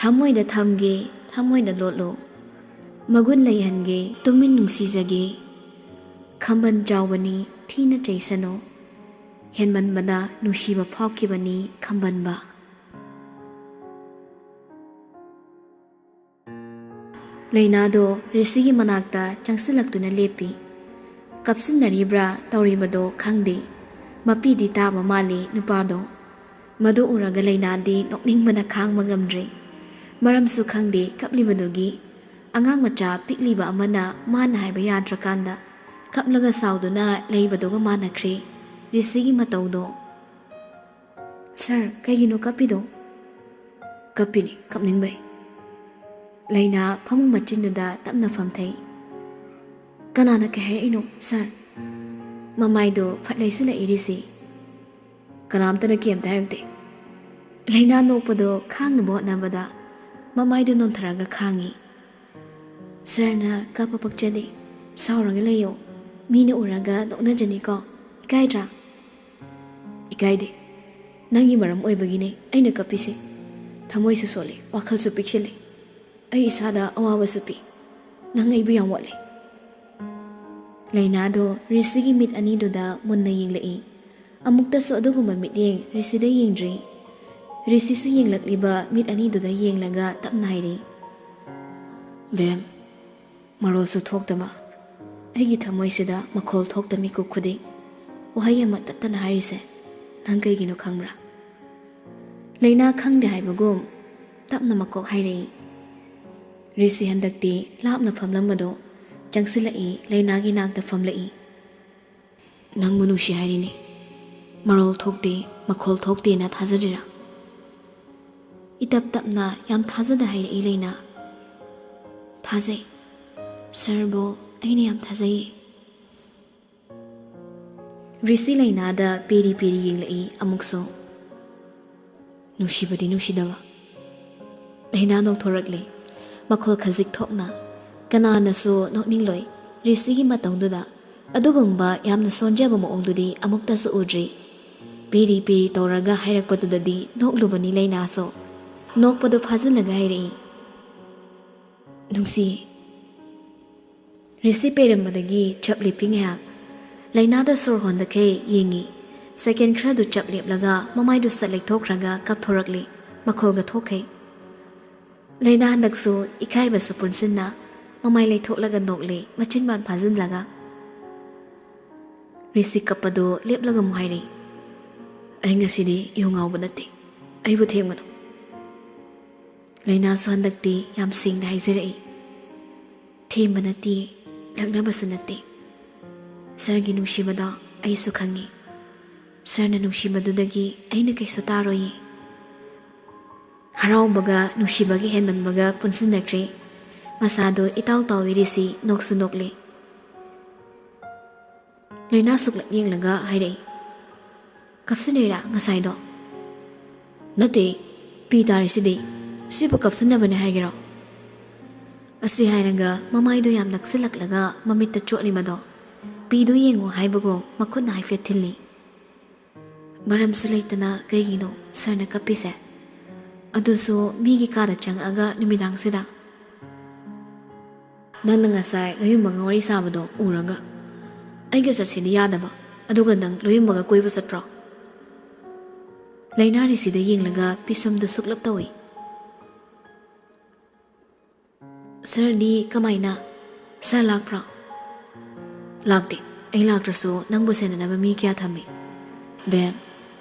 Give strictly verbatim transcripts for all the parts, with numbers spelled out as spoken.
ꯊꯃꯣꯏꯗ ꯊꯝꯒꯦ, ꯊꯃꯣꯏꯗ ꯂꯣꯠꯂꯨ, ꯃꯒꯨꯟ ꯂꯩꯍꯟꯒꯦ, ꯇꯨꯃꯤꯟ ꯅꯨꯡꯁꯤꯖꯒꯦ꯫ ꯈꯝꯕꯟ ꯆꯥꯎꯕꯅꯤ, ꯊꯤꯅ ꯆꯩꯁꯅꯨ, ꯍꯦꯟꯃꯟꯕꯅ ꯅꯨꯡꯁꯤꯕ ꯐꯥꯎꯈꯤꯕꯅꯤ ꯈꯝꯕꯟꯕ꯫ ꯂꯩꯅꯥꯗꯣ ꯔꯤꯁꯤꯒꯤ ꯃꯅꯥꯛꯇ ꯆꯪꯁꯤꯜꯂꯛꯇꯨꯅ ꯂꯦꯞꯄꯤ꯫ ꯀꯞꯁꯤꯟꯅꯔꯤꯕ꯭ꯔꯥ ꯇꯧꯔꯤꯕꯗꯣ ꯈꯪꯗꯦ꯫ ꯃꯄꯤꯗꯤ ꯇꯥꯕ ꯃꯥꯜꯂꯤ ꯅꯨꯄꯥꯗꯣ꯫ ꯃꯗꯨ ꯎꯔꯒ ꯂꯩꯅꯥꯗꯤ ꯅꯣꯛꯅꯤꯡꯕꯅ ꯈꯥꯡꯕ ꯉꯝꯗ꯭ꯔꯦ꯫ ꯃꯔꯝꯁꯨ ꯈꯪꯗꯦ ꯀꯞꯂꯤꯕꯗꯨꯒꯤ꯫ ꯑꯉꯥꯡ ꯃꯆꯥ ꯄꯤꯛꯂꯤꯕ ꯑꯃꯅ ꯃꯥꯅ ꯍꯥꯏꯕ ꯌꯥꯗ꯭ꯔꯀꯥꯟꯗ ꯀꯞꯂꯒ ꯁꯥꯎꯗꯨꯅ ꯂꯩꯕꯗꯨꯒ ꯃꯥꯟꯅꯈ꯭ꯔꯦ ꯔꯤꯁꯤꯒꯤ ꯃꯇꯧꯗꯣ꯫ "ꯁꯥꯔ, ꯀꯩꯒꯤꯅꯣ ꯀꯞꯄꯤꯗꯣ?" "ꯀꯞꯄꯤꯅꯤ, ꯀꯞꯅꯤꯡꯕꯩ꯫" ꯂꯩꯅꯥ ꯐꯃꯨꯡ ꯃꯆꯤꯟꯗꯨꯗ ꯇꯞꯅ ꯐꯝꯊꯩ꯫ "ꯀꯅꯥꯅ ꯀꯩ ꯍꯥꯏꯔꯛꯏꯅꯣ, ꯁꯥꯔ?" ꯃꯃꯥꯏꯗꯣ ꯐꯠ ꯂꯩꯁꯤꯜꯂꯛꯏ ꯔꯤꯁꯤ꯫ "ꯀꯅꯥꯝꯇꯅ ꯀꯩꯝꯇ ꯍꯥꯏꯔꯛꯇꯦ꯫" ꯂꯩꯅꯥ ꯅꯣꯛꯄꯗꯣ ꯈꯥꯡꯅꯕ ꯍꯣꯠꯅꯕꯗ ꯃꯃꯥꯏꯗꯣ ꯅꯣꯟꯊꯔꯒ ꯈꯥꯡꯉꯤ꯫ "ꯁꯥꯔꯅ ꯀꯞꯄ ꯄꯛꯆꯗꯦ꯫ ꯁꯥꯎꯔꯒ ꯂꯩꯌꯣ꯫ ꯃꯤꯅ ꯎꯔꯒ ꯅꯣꯛꯅꯖꯅꯤꯀꯣ꯫ ꯏꯀꯥꯏꯗ꯭ꯔꯥ?" "ꯏꯀꯥꯏꯗꯦ꯫ ꯅꯪꯒꯤ ꯃꯔꯝ ꯑꯣꯏꯕꯒꯤꯅꯦ ꯑꯩꯅ ꯀꯞꯄꯤꯁꯦ꯫ ꯊꯃꯣꯏꯁꯨ ꯁꯣꯜꯂꯤ, ꯋꯥꯈꯜꯁꯨ ꯄꯤꯛꯁꯤꯜꯂꯤ꯫ ꯑꯩ ꯏꯁꯥꯗ ꯑꯋꯥꯕꯁꯨ ꯄꯤ꯫ ꯅꯪ ꯑꯩꯕꯨ ꯌꯥꯝ ꯋꯥꯠꯂꯦ꯫" ꯂꯩꯅꯥꯗꯣ ꯔꯤꯁꯤꯒꯤ ꯃꯤꯠ ꯑꯅꯤꯗꯨꯗ ꯃꯨꯟꯅ ꯌꯦꯡꯂꯛꯏ꯫ ꯑꯃꯨꯛꯇꯁꯨ ꯑꯗꯨꯒꯨꯝꯕ ꯃꯤꯠꯌꯦꯡ ꯔꯤꯁꯤꯗ ꯌꯦꯡꯗ꯭ꯔꯤ꯫ ꯔꯤꯁꯤꯁꯨ ꯌꯦꯡꯂꯛꯂꯤꯕ ꯃꯤꯠ ꯑꯅꯤꯗꯨꯗ ꯌꯦꯡꯂꯒ ꯇꯞꯅ ꯍꯥꯏꯔꯤ, "ꯕꯦꯝ, ꯃꯔꯣꯜꯁꯨ ꯊꯣꯛꯇꯕ, ꯑꯩꯒꯤ ꯊꯃꯣꯏꯁꯤꯗ ꯃꯈꯣꯜ ꯊꯣꯛꯇ ꯃꯤꯀꯨꯞ ꯈꯨꯗꯤꯡ ꯋꯥꯍꯩ ꯑꯃ ꯇꯠꯇꯅ ꯍꯥꯏꯔꯤꯁꯦ ꯅꯪ ꯀꯩꯒꯤꯅꯣ ꯈꯪꯕ꯭ꯔꯥ?" ꯂꯩꯅꯥ ꯈꯪꯗꯦ ꯍꯥꯏꯕꯒꯨꯝ ꯇꯞꯅ ꯃꯀꯣꯛ ꯍꯥꯏꯔꯛꯏ꯫ ꯔꯤꯁꯤ ꯍꯟꯗꯛꯇꯤ ꯂꯥꯞꯅ ꯐꯝꯂꯝꯕꯗꯣ ꯆꯪꯁꯤꯜꯂꯛꯏ, ꯂꯩꯅꯥꯒꯤ ꯅꯥꯛꯇ ꯐꯝꯂꯛꯏ꯫ "ꯅꯪꯕꯨ ꯅꯨꯡꯁꯤ ꯍꯥꯏꯔꯤꯅꯦ꯫ ꯃꯔꯣꯜ ꯊꯣꯛꯇꯦ, ꯃꯈꯣꯜ ꯊꯣꯛꯇꯦꯅ ꯊꯥꯖꯔꯤꯔꯥ?" ꯏꯇꯞ ꯇꯞꯅ ꯌꯥꯝ ꯊꯥꯖꯗ ꯍꯥꯏꯔꯛꯏ ꯂꯩꯅꯥ꯫ "ꯊꯥꯖꯩ꯫ ꯁꯥꯔꯕꯨ ꯑꯩꯅ ꯌꯥꯝ ꯊꯥꯖꯩꯌꯦ꯫" ꯔꯤꯁꯤ ꯂꯩꯅꯥꯗ ꯄꯦꯔꯤ ꯄꯦꯔꯤ ꯌꯦꯡꯂꯛꯏ ꯑꯃꯨꯛꯁꯨ꯫ "ꯅꯨꯡꯁꯤꯕꯗꯤ ꯅꯨꯡꯁꯤꯗꯕ꯫" ꯂꯩꯅꯥ ꯅꯣꯛꯊꯣꯔꯛꯂꯦ, ꯃꯈꯣꯜ ꯈꯖꯤꯛ ꯊꯣꯛꯅ꯫ ꯀꯅꯥꯅꯁꯨ ꯅꯣꯛꯅꯤꯡꯂꯣꯏ ꯔꯤꯁꯤꯒꯤ ꯃꯇꯧꯗꯨꯗ꯫ ꯑꯗꯨꯒꯨꯝꯕ ꯌꯥꯝꯅ ꯁꯣꯟꯖꯕ ꯃꯑꯣꯡꯗꯨꯗꯤ ꯑꯃꯨꯛꯇꯁꯨ ꯎꯗ꯭ꯔꯤ꯫ ꯄꯦꯔꯤ ꯄꯦꯔꯤ ꯇꯧꯔꯒ ꯍꯥꯏꯔꯛꯄꯗꯨꯗꯗꯤ ꯅꯣꯛꯂꯨꯕꯅꯤ ꯂꯩꯅꯥꯁꯨ꯫ ꯅꯣꯛꯄꯗꯨ ꯐꯥꯖꯤꯜꯂꯒ ꯍꯥꯏꯔꯛꯏ, "ꯅꯨꯡꯁꯤ"꯫ ꯔꯤꯁꯤ ꯄꯩꯔꯝꯕꯗꯒꯤ ꯆꯞ ꯂꯦꯞꯄꯤ ꯉꯥꯏꯍꯥꯛ꯫ ꯂꯩꯅꯥꯗ ꯁꯣꯔ ꯍꯣꯟꯗꯈꯩ ꯌꯦꯡꯉꯤ꯫ ꯁꯦꯀꯦꯟ ꯈꯔꯗꯨ ꯆꯞ ꯂꯦꯞꯂꯒ ꯃꯃꯥꯏꯗꯨ ꯁꯠ ꯂꯩꯊꯣꯛꯈ꯭ꯔꯒ ꯀꯞꯊꯣꯔꯛꯂꯤ꯫ ꯃꯈꯣꯜꯒ ꯊꯣꯛꯈꯩ꯫ ꯂꯩꯅꯥ ꯍꯟꯗꯛꯁꯨ ꯏꯀꯥꯏꯕꯁꯨ ꯄꯨꯟꯁꯤꯟꯅ ꯃꯃꯥꯏ ꯂꯩꯊꯣꯛꯂꯒ ꯅꯣꯛꯂꯤ, ꯃꯆꯤꯟ ꯕꯥꯟ ꯐꯥꯖꯤꯜꯂꯒ꯫ ꯔꯤꯁꯤ ꯀꯞꯄꯗꯨ ꯂꯦꯞꯂꯒ ꯑꯃꯨꯛ ꯍꯥꯏꯔꯛꯏ, "ꯑꯩ ꯉꯁꯤꯗꯤ ꯌꯨ ꯉꯥꯎꯕ ꯅꯠꯇꯦ, ꯑꯩꯕꯨ ꯊꯦꯝꯒꯅꯨ"꯫ ꯂꯩꯅꯥꯁꯨ ꯍꯟꯗꯛꯇꯤ ꯌꯥꯝ ꯁꯦꯡꯅ ꯍꯥꯏꯖꯔꯛꯏ, "ꯊꯦꯝꯕ ꯅꯠꯇꯦ, ꯂꯛꯅꯕꯁꯨ ꯅꯠꯇꯦ꯫ ꯁꯥꯔꯒꯤ ꯅꯨꯡꯁꯤꯕꯗꯣ ꯑꯩꯁꯨ ꯈꯪꯉꯤ꯫ ꯁꯥꯔꯅ ꯅꯨꯡꯁꯤꯕꯗꯨꯗꯒꯤ ꯑꯩꯅ ꯀꯩꯁꯨ ꯇꯥꯔꯣꯏꯌꯦ"꯫ ꯍꯔꯥꯎꯕꯒ ꯅꯨꯡꯁꯤꯕꯒ ꯍꯦꯟꯃꯟꯕꯒ ꯄꯨꯟꯁꯤꯟꯅꯈ꯭ꯔꯦ꯫ ꯃꯁꯥꯗꯣ ꯏꯇꯥꯎ ꯇꯥꯎꯏ ꯔꯤꯁꯤ, ꯅꯣꯛꯁꯨ ꯅꯣꯛꯂꯤ꯫ ꯂꯩꯅꯥ ꯁꯨꯛꯂꯞ ꯌꯦꯡꯂꯒ ꯍꯥꯏꯔꯛꯏ, "ꯀꯞꯁꯤꯟꯅꯩꯔꯥ ꯉꯁꯥꯏꯗꯣ?" "ꯅꯠꯇꯦ, ꯄꯤ ꯇꯥꯔꯤꯁꯤꯗꯤ꯫ ꯁꯤꯕꯨ ꯀꯞꯁꯤꯟꯅꯕꯅꯦ ꯍꯥꯏꯒꯦꯔꯣ?" ꯑꯁꯤ ꯍꯥꯏꯔꯒ ꯃꯃꯥꯏꯗꯨ ꯌꯥꯝ ꯅꯛꯁꯤꯜꯂꯛꯂꯒ ꯃꯃꯤꯠꯇ ꯆꯣꯠꯂꯤꯕꯗꯣ ꯄꯤꯗꯨ ꯌꯦꯡꯉꯨ ꯍꯥꯏꯕꯒꯨꯝ ꯃꯈꯨꯠꯅ ꯍꯥꯏꯐꯦꯠ ꯊꯤꯜꯂꯤ꯫ "ꯃꯔꯝꯁꯨ ꯂꯩꯇꯅ ꯀꯩꯒꯤꯅꯣ ꯁꯥꯔꯅ ꯀꯞꯄꯤꯁꯦ? ꯑꯗꯨꯁꯨ ꯃꯤꯒꯤ ꯀꯥꯗ ꯆꯪꯉꯛꯑꯒ ꯅꯨꯃꯤꯗꯥꯡꯁꯤꯗ?" "ꯅꯪꯅ ꯉꯁꯥꯏ ꯂꯣꯌꯨꯝꯕꯒ ꯋꯥꯔꯤ ꯁꯥꯕꯗꯣ ꯎꯔꯒ ꯑꯩꯒ ꯆꯠꯁꯤꯗꯤ ꯌꯥꯗꯕ, ꯑꯗꯨꯒ ꯅꯪ ꯂꯣꯌꯨꯝꯕꯒ ꯀꯣꯏꯕ ꯆꯠꯄ꯭ꯔꯣ?" ꯂꯩꯅꯥ ꯔꯤꯁꯤꯗ ꯌꯦꯡꯂꯒ ꯄꯤꯁꯨꯝꯗꯨ ꯁꯨꯛꯂꯞ ꯇꯧꯏ꯫ "ꯁꯥꯔꯗꯤ ꯀꯃꯥꯏꯅ? ꯁꯥꯔ ꯂꯥꯛꯄ꯭ꯔꯣ?" "ꯂꯥꯛꯇꯦ꯫ ꯑꯩ ꯂꯥꯛꯇ꯭ꯔꯁꯨ ꯅꯪꯕꯨ ꯁꯦꯟꯅꯅꯕ ꯃꯤ ꯀꯌꯥ ꯊꯝꯃꯤ꯫ ꯕꯦꯝ,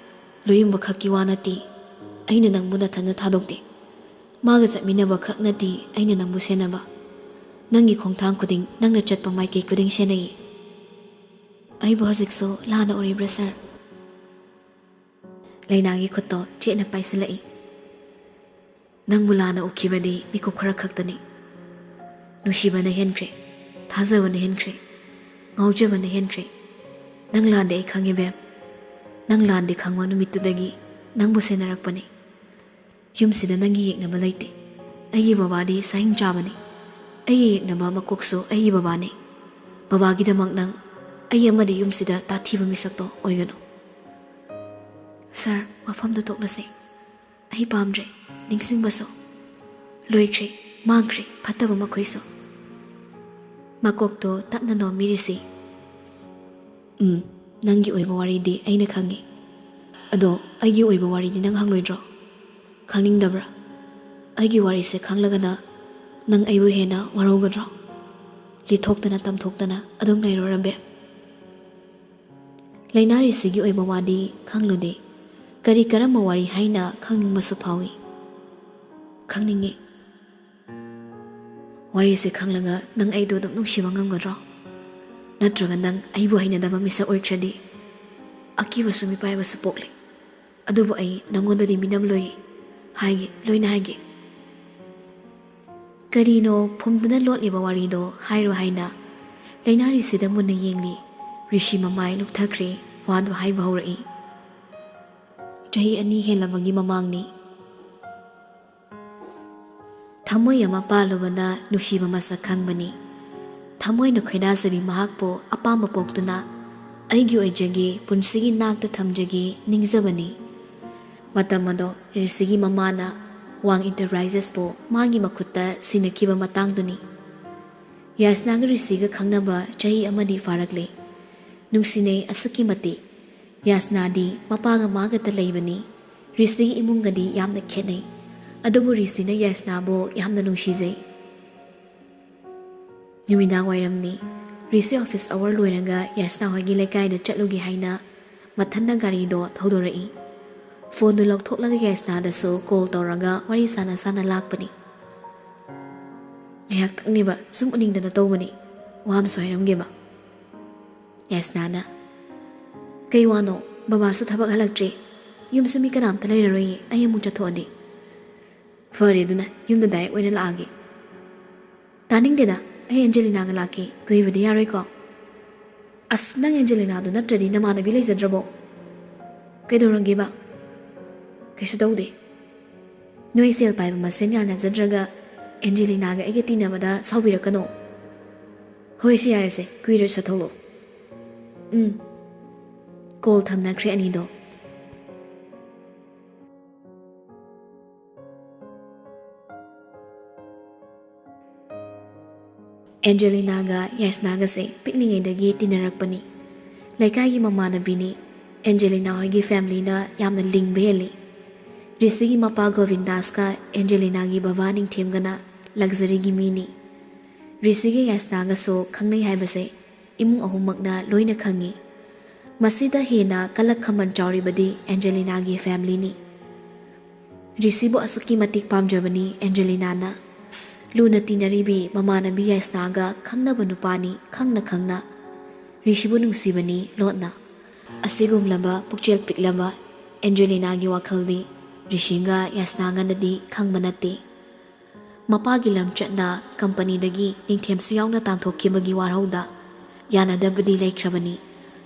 ꯂꯣꯌꯨꯝꯕ ꯈꯛꯀꯤ ꯋꯥ ꯅꯠꯇꯦ꯫ ꯑꯩꯅ ꯅꯪꯕꯨ ꯅꯊꯟꯗ ꯊꯥꯗꯣꯛꯇꯦ꯫ ꯃꯥꯒ ꯆꯠꯃꯤꯟꯅꯕ ꯈꯛ ꯅꯠꯇꯦ ꯑꯩꯅ ꯅꯪꯕꯨ ꯁꯦꯟꯅꯕ꯫ ꯅꯪꯒꯤ ꯈꯣꯡꯊꯥꯡ ꯈꯨꯗꯤꯡ, ꯅꯪꯅ ꯆꯠꯄ ꯃꯥꯏꯀꯩ ꯈꯨꯗꯤꯡ ꯁꯦꯟꯅꯩ꯫ ꯑꯩꯕꯨ ꯍꯧꯖꯤꯛꯁꯨ ꯂꯥꯟꯅ ꯎꯔꯤꯕ꯭ꯔꯥ, ꯁꯥꯔ?" ꯂꯩꯅꯥꯒꯤ ꯈꯨꯠꯇꯣ ꯆꯦꯠꯅ ꯄꯥꯏꯁꯤꯜꯂꯛꯏ꯫ "ꯅꯪꯕꯨ ꯂꯥꯟꯅ ꯎꯈꯤꯕꯗꯤ ꯃꯤꯀꯨꯞ ꯈꯔ ꯈꯛꯇꯅꯤ꯫ ꯅꯨꯡꯁꯤꯕꯅ ꯍꯦꯟꯈ꯭ꯔꯦ, ꯊꯥꯖꯕꯅ ꯍꯦꯟꯈ꯭ꯔꯦ, ꯉꯥꯎꯖꯕꯅ ꯍꯦꯟꯈ꯭ꯔꯦ꯫ ꯅꯪ ꯂꯥꯟꯗꯦ ꯑꯩ ꯈꯪꯉꯦ, ꯕꯦꯝ꯫ ꯅꯪ ꯂꯥꯟꯗꯦ ꯈꯪꯕ ꯅꯨꯃꯤꯠꯇꯨꯗꯒꯤ ꯅꯪꯕꯨ ꯁꯦꯟꯅꯔꯛꯄꯅꯤ꯫ ꯌꯨꯝꯁꯤꯗ ꯅꯪꯒꯤ ꯌꯦꯛꯅꯕ ꯂꯩꯇꯦ꯫ ꯑꯩꯒꯤ ꯕꯕꯥꯗꯤ ꯁꯥꯍꯤꯡ ꯆꯥꯕꯅꯤ꯫ ꯑꯩꯒꯤ ꯌꯦꯛꯅꯕ ꯃꯀꯣꯛꯁꯨ ꯑꯩꯒꯤ ꯕꯕꯥꯅꯤ꯫ ꯕꯕꯥꯒꯤꯗꯃꯛ ꯅꯪ ꯑꯩ ꯑꯃꯗꯤ ꯌꯨꯝꯁꯤꯗ ꯇꯥꯊꯤꯕ ꯃꯤꯁꯛꯇꯣ ꯑꯣꯏꯒꯅꯨ"꯫ "ꯁꯥꯔ, ꯋꯥꯐꯝꯗꯨ ꯇꯣꯛꯂꯁꯦ"꯫ ꯑꯩ ꯄꯥꯝꯗ꯭ꯔꯦ ꯅꯤꯡꯁꯤꯡꯕꯁꯨ꯫ ꯂꯣꯏꯈ꯭ꯔꯦ, ꯃꯥꯡꯈ꯭ꯔꯦ ꯐꯠꯇꯕ ꯃꯈꯣꯏꯁꯨ꯫ ꯃꯀꯣꯛꯇꯣ ꯇꯞꯅ ꯅꯣꯝꯃꯤ ꯔꯤꯁꯤ꯫ "ꯎꯝ, ꯅꯪꯒꯤ ꯑꯣꯏꯕ ꯋꯥꯔꯤꯗꯤ ꯑꯩꯅ ꯈꯪꯉꯤ꯫ ꯑꯗꯣ ꯑꯩꯒꯤ ꯑꯣꯏꯕ ꯋꯥꯔꯤꯗꯤ ꯅꯪ ꯈꯪꯂꯣꯏꯗ꯭ꯔꯣ? ꯈꯪꯅꯤꯡꯗꯕ꯭ꯔꯥ? ꯑꯩꯒꯤ ꯋꯥꯔꯤꯁꯦ ꯈꯪꯂꯒꯅ ꯅꯪ ꯑꯩꯕꯨ ꯍꯦꯟꯅ ꯋꯥꯔꯧꯒꯗ꯭ꯔꯣ? ꯂꯤꯊꯣꯛꯇꯅ ꯇꯝꯊꯣꯛꯇꯅ ꯑꯗꯨꯝ ꯂꯩꯔꯣ, ꯔꯕꯦ?" ꯂꯥꯏꯅꯥ ꯔꯤꯁꯤꯒꯤ ꯑꯣꯏꯕ ꯋꯥꯗꯤ ꯈꯪꯂꯨꯗꯦ꯫ ꯀꯔꯤ ꯀꯔꯝꯕ ꯋꯥꯔꯤ ꯍꯥꯏꯅ ꯈꯪꯅꯤꯡꯕꯁꯨ ꯐꯥꯎꯏ꯫ "ꯈꯪꯅꯤꯡꯉꯤ꯫ ꯋꯥꯔꯤꯁꯦ ꯈꯪꯂꯒ ꯅꯪ ꯑꯩꯗꯣ ꯑꯗꯨꯝ ꯅꯨꯡꯁꯤꯕ ꯉꯝꯒꯗ꯭ꯔꯣ? ꯅꯠꯇ꯭ꯔꯒ ꯅꯪ ꯑꯩꯕꯨ ꯍꯩꯅꯗꯕ ꯃꯤꯁꯛ ꯑꯣꯏꯈ꯭ꯔꯗꯤ?" "ꯑꯀꯤꯕꯁꯨ ꯃꯤꯄꯥꯏꯕꯁꯨ ꯄꯣꯛꯂꯤ꯫ ꯑꯗꯨꯕꯨ ꯑꯩ ꯅꯪꯉꯣꯟꯗꯗꯤ ꯃꯤꯅꯝꯂꯣꯏ꯫ ꯍꯥꯏꯒꯦ, ꯂꯣꯏꯅ ꯍꯥꯏꯒꯦ꯫" ꯀꯔꯤꯅꯣ ꯐꯨꯝꯗꯨꯅ ꯂꯣꯠꯂꯤꯕ ꯋꯥꯔꯤꯗꯣ ꯍꯥꯏꯔꯣ ꯍꯥꯏꯅ ꯂꯥꯏꯅꯥ ꯔꯤꯁꯤꯗ ꯃꯨꯟꯅ ꯌꯦꯡꯂꯤ꯫ ꯔꯤꯁꯤ ꯃꯃꯥꯏ ꯂꯨꯞꯊꯈ꯭ꯔꯦ꯫ ꯋꯥꯗꯣ ꯍꯥꯏꯕ ꯍꯧꯔꯛꯏ꯫ "ꯆꯍꯤ ꯑꯅꯤ ꯍꯦꯜꯂꯕꯒꯤ ꯃꯃꯥꯡꯅꯤ꯫ ꯊꯃꯣꯏ ꯑꯃ ꯄꯥꯜꯂꯨꯕꯅ ꯅꯨꯡꯁꯤꯕ ꯃꯁꯛ ꯈꯪꯕꯅꯤ꯫ ꯊꯃꯣꯏꯅ ꯈꯣꯏꯗꯥꯖꯕꯤ ꯃꯍꯥꯛꯄꯨ ꯑꯄꯥꯝꯕ ꯄꯣꯛꯇꯨꯅ ꯑꯩꯒꯤ ꯑꯣꯏꯖꯒꯦ, ꯄꯨꯟꯁꯤꯒꯤ ꯅꯥꯛꯇ ꯊꯝꯖꯒꯦ ꯅꯤꯡꯖꯕꯅꯤ꯫" ꯃꯇꯝ ꯑꯗꯣ ꯔꯤꯁꯤꯒꯤ ꯃꯃꯥꯅ ꯋꯥꯡ ꯏꯟꯇꯔꯄ꯭ꯔꯥꯏꯖꯦꯁꯄꯨ ꯃꯥꯒꯤ ꯃꯈꯨꯠꯇ ꯁꯤꯟꯅꯈꯤꯕ ꯃꯇꯥꯡꯗꯨꯅꯤ꯫ ꯌꯥꯁꯅꯥꯒ ꯔꯤꯁꯤꯒ ꯈꯪꯅꯕ ꯆꯍꯤ ꯑꯃꯗꯤ ꯐꯥꯔꯛꯂꯦ꯫ ꯅꯨꯡꯁꯤꯅꯩ ꯑꯁꯨꯛꯀꯤ ꯃꯇꯤꯛ꯫ ꯌꯥꯁꯅꯥꯗꯤ ꯃꯄꯥꯒ ꯃꯥꯒꯇ ꯂꯩꯕꯅꯤ꯫ ꯔꯤꯁꯤꯒꯤ ꯏꯃꯨꯡꯒꯗꯤ ꯌꯥꯝꯅ ꯈꯦꯠꯅꯩ꯫ ꯑꯗꯨꯕꯨ ꯔꯤꯁꯤꯅ ꯌꯥꯁꯅꯥꯕꯨ ꯌꯥꯝꯅ ꯅꯨꯡꯁꯤꯖꯩ꯫ ꯅꯨꯃꯤꯗꯥꯡ ꯋꯥꯏꯔꯝꯅꯤ꯫ ꯔꯤꯁꯤ ꯑꯣꯐꯤꯁ ꯑꯋꯥꯔ ꯂꯣꯏꯔꯒ ꯌꯥꯁꯅꯥ ꯍꯣꯏꯒꯤ ꯂꯩꯀꯥꯏꯗ ꯆꯠꯂꯨꯒꯦ ꯍꯥꯏꯅ ꯃꯊꯟꯅ ꯒꯥꯔꯤꯗꯣ ꯊꯧꯗꯣꯔꯛꯏ꯫ ꯐꯣꯟꯗꯨ ꯂꯧꯊꯣꯛꯂꯒ ꯌꯥꯁꯅꯥꯗꯁꯨ ꯀꯣꯜ ꯇꯧꯔꯒ ꯋꯥꯔꯤ ꯁꯥꯟꯅ ꯁꯥꯟꯅ ꯂꯥꯛꯄꯅꯤ꯫ "ꯉꯥꯏꯍꯥꯛꯇꯪꯅꯦꯕ ꯁꯨꯝ ꯎꯅꯤꯡꯗꯅ ꯇꯧꯕꯅꯤ꯫ ꯋꯥ ꯑꯃꯁꯨ ꯍꯥꯏꯔꯝꯒꯦꯕ꯫" ꯌꯥꯁꯅꯥꯅ, "ꯀꯩ ꯋꯥꯅꯣ? ꯕꯕꯥꯁꯨ ꯊꯕꯛ ꯍꯜꯂꯛꯇ꯭ꯔꯤ꯫ ꯌꯨꯝꯁꯤ ꯃꯤ ꯀꯅꯥꯝꯇ ꯂꯩꯔꯔꯣꯏꯌꯦ꯫ ꯑꯩ ꯑꯃꯨꯛ ꯆꯠꯊꯣꯛꯑꯗꯤ꯫" "ꯐꯔꯦ ꯑꯗꯨꯅ, ꯌꯨꯝꯗ ꯗꯥꯏꯔꯦꯛ ꯑꯣꯏꯅ ꯂꯥꯛꯑꯒꯦ꯫" "ꯇꯥꯅꯤꯡꯗꯦꯗ, ꯑꯩ ꯑꯦꯟꯖꯦꯂꯤꯅꯥꯒ ꯂꯥꯛꯀꯦ꯫ ꯀꯨꯏꯕꯗꯤ ꯌꯥꯔꯣꯏꯀꯣ?" "ꯑꯁ, ꯅꯪ ꯑꯦꯟꯖꯦꯂꯤꯅꯥꯗꯨ ꯅꯠꯇ꯭ꯔꯗꯤ ꯅꯃꯥꯟꯅꯕꯤ ꯂꯩꯖꯗ꯭ꯔꯕꯣ?" "ꯀꯩꯗꯧꯔꯒꯦꯕ?" "ꯀꯩꯁꯨ ꯇꯧꯗꯦ꯫ ꯅꯣꯏ ꯁꯦꯜ ꯄꯥꯏꯕ ꯃꯁꯦꯟ ꯌꯥꯅꯖꯗ꯭ꯔꯒ ꯑꯦꯟꯖꯦꯂꯤꯅꯥꯒ ꯑꯩꯒ ꯇꯤꯟꯅꯕꯗ ꯁꯥꯎꯕꯤꯔꯛꯀꯅꯣ꯫" "ꯍꯣꯏ, ꯁꯤ ꯌꯥꯔꯦꯁꯦ, ꯀꯨꯏꯔꯣꯏ, ꯆꯠꯊꯣꯛꯂꯛꯑꯣ꯫" "ꯎꯝ꯫" ꯀꯣꯜ ꯊꯝꯅꯈ꯭ꯔꯦ ꯑꯅꯤꯗꯣ꯫ ꯑꯦꯟꯖꯦꯂꯤꯅꯥꯒ ꯌꯥꯏꯁꯅꯥꯒꯁꯦ ꯄꯤꯛꯂꯤꯉꯩꯗꯒꯤ ꯇꯤꯟꯅꯔꯛꯄꯅꯤ꯫ ꯂꯩꯀꯥꯏꯒꯤ ꯃꯃꯥꯟꯅꯕꯤꯅꯤ꯫ ꯑꯦꯟꯖꯦꯂꯤꯅꯥ ꯍꯣꯏꯒꯤ ꯐꯦꯃꯤꯂꯤꯅ ꯌꯥꯝꯅ ꯂꯤꯡꯕ ꯍꯦꯜꯂꯤ꯫ ꯔꯤꯁꯤꯒꯤ ꯃꯄꯥ ꯒꯣꯕꯤꯟꯗꯥꯁꯀ ꯑꯦꯟꯖꯦꯂꯤꯅꯥꯒꯤ ꯕꯕꯥ ꯅꯤꯡꯊꯦꯝꯒꯅ ꯂꯛꯖꯔꯤꯒꯤ ꯃꯤꯅꯤ꯫ ꯔꯤꯁꯤꯒ ꯌꯥꯏꯁꯅꯥꯒꯁꯨ ꯈꯪꯅꯩ ꯍꯥꯏꯕꯁꯦ ꯏꯃꯨꯡ ꯑꯍꯨꯝꯃꯛꯅ ꯂꯣꯏꯅ ꯈꯪꯉꯤ꯫ ꯃꯁꯤꯗ ꯍꯦꯟꯅ ꯀꯂꯛ ꯈꯝꯕꯟ ꯆꯥꯎꯔꯤꯕꯗꯤ ꯑꯦꯟꯖꯦꯂꯤꯅꯥꯒꯤ ꯐꯦꯃꯤꯂꯤꯅꯤ꯫ ꯔꯤꯁꯤꯕꯨ ꯑꯁꯨꯛꯀꯤ ꯃꯇꯤꯛ ꯄꯥꯝꯖꯕꯅꯤ ꯑꯦꯟꯖꯦꯂꯤꯅꯥꯅ꯫ ꯂꯨꯅ ꯇꯤꯟꯅꯔꯤꯕꯤ ꯃꯃꯥꯟꯅꯕꯤ ꯌꯥꯏꯁꯅꯥꯒ ꯈꯪꯅꯕ ꯅꯨꯄꯥꯅꯤ ꯈꯪꯅ ꯈꯪꯅ꯫ ꯔꯤꯁꯤꯕꯨ ꯅꯨꯡꯁꯤꯕꯅꯤ ꯂꯣꯠꯅ꯫ ꯑꯁꯤꯒꯨꯝꯂꯕ ꯄꯨꯛꯆꯦꯜ ꯄꯤꯛꯂꯕ ꯑꯦꯟꯖꯦꯂꯤꯅꯥꯒꯤ ꯋꯥꯈꯜꯗꯤ ꯔꯤꯁꯤꯒ ꯌꯥꯏꯁꯅꯥꯒꯅꯗꯤ ꯈꯪꯕ ꯅꯠꯇꯦ꯫ ꯃꯄꯥꯒꯤ ꯂꯝꯆꯠꯅ ꯀꯝꯄꯅꯤꯗꯒꯤ ꯅꯤꯡꯊꯦꯝꯁꯨ ꯌꯥꯎꯅ ꯇꯥꯟꯊꯣꯛꯈꯤꯕꯒꯤ ꯋꯥꯔꯧꯗ ꯌꯥꯅꯗꯕꯗꯤ ꯂꯩꯈ꯭ꯔꯕꯅꯤ꯫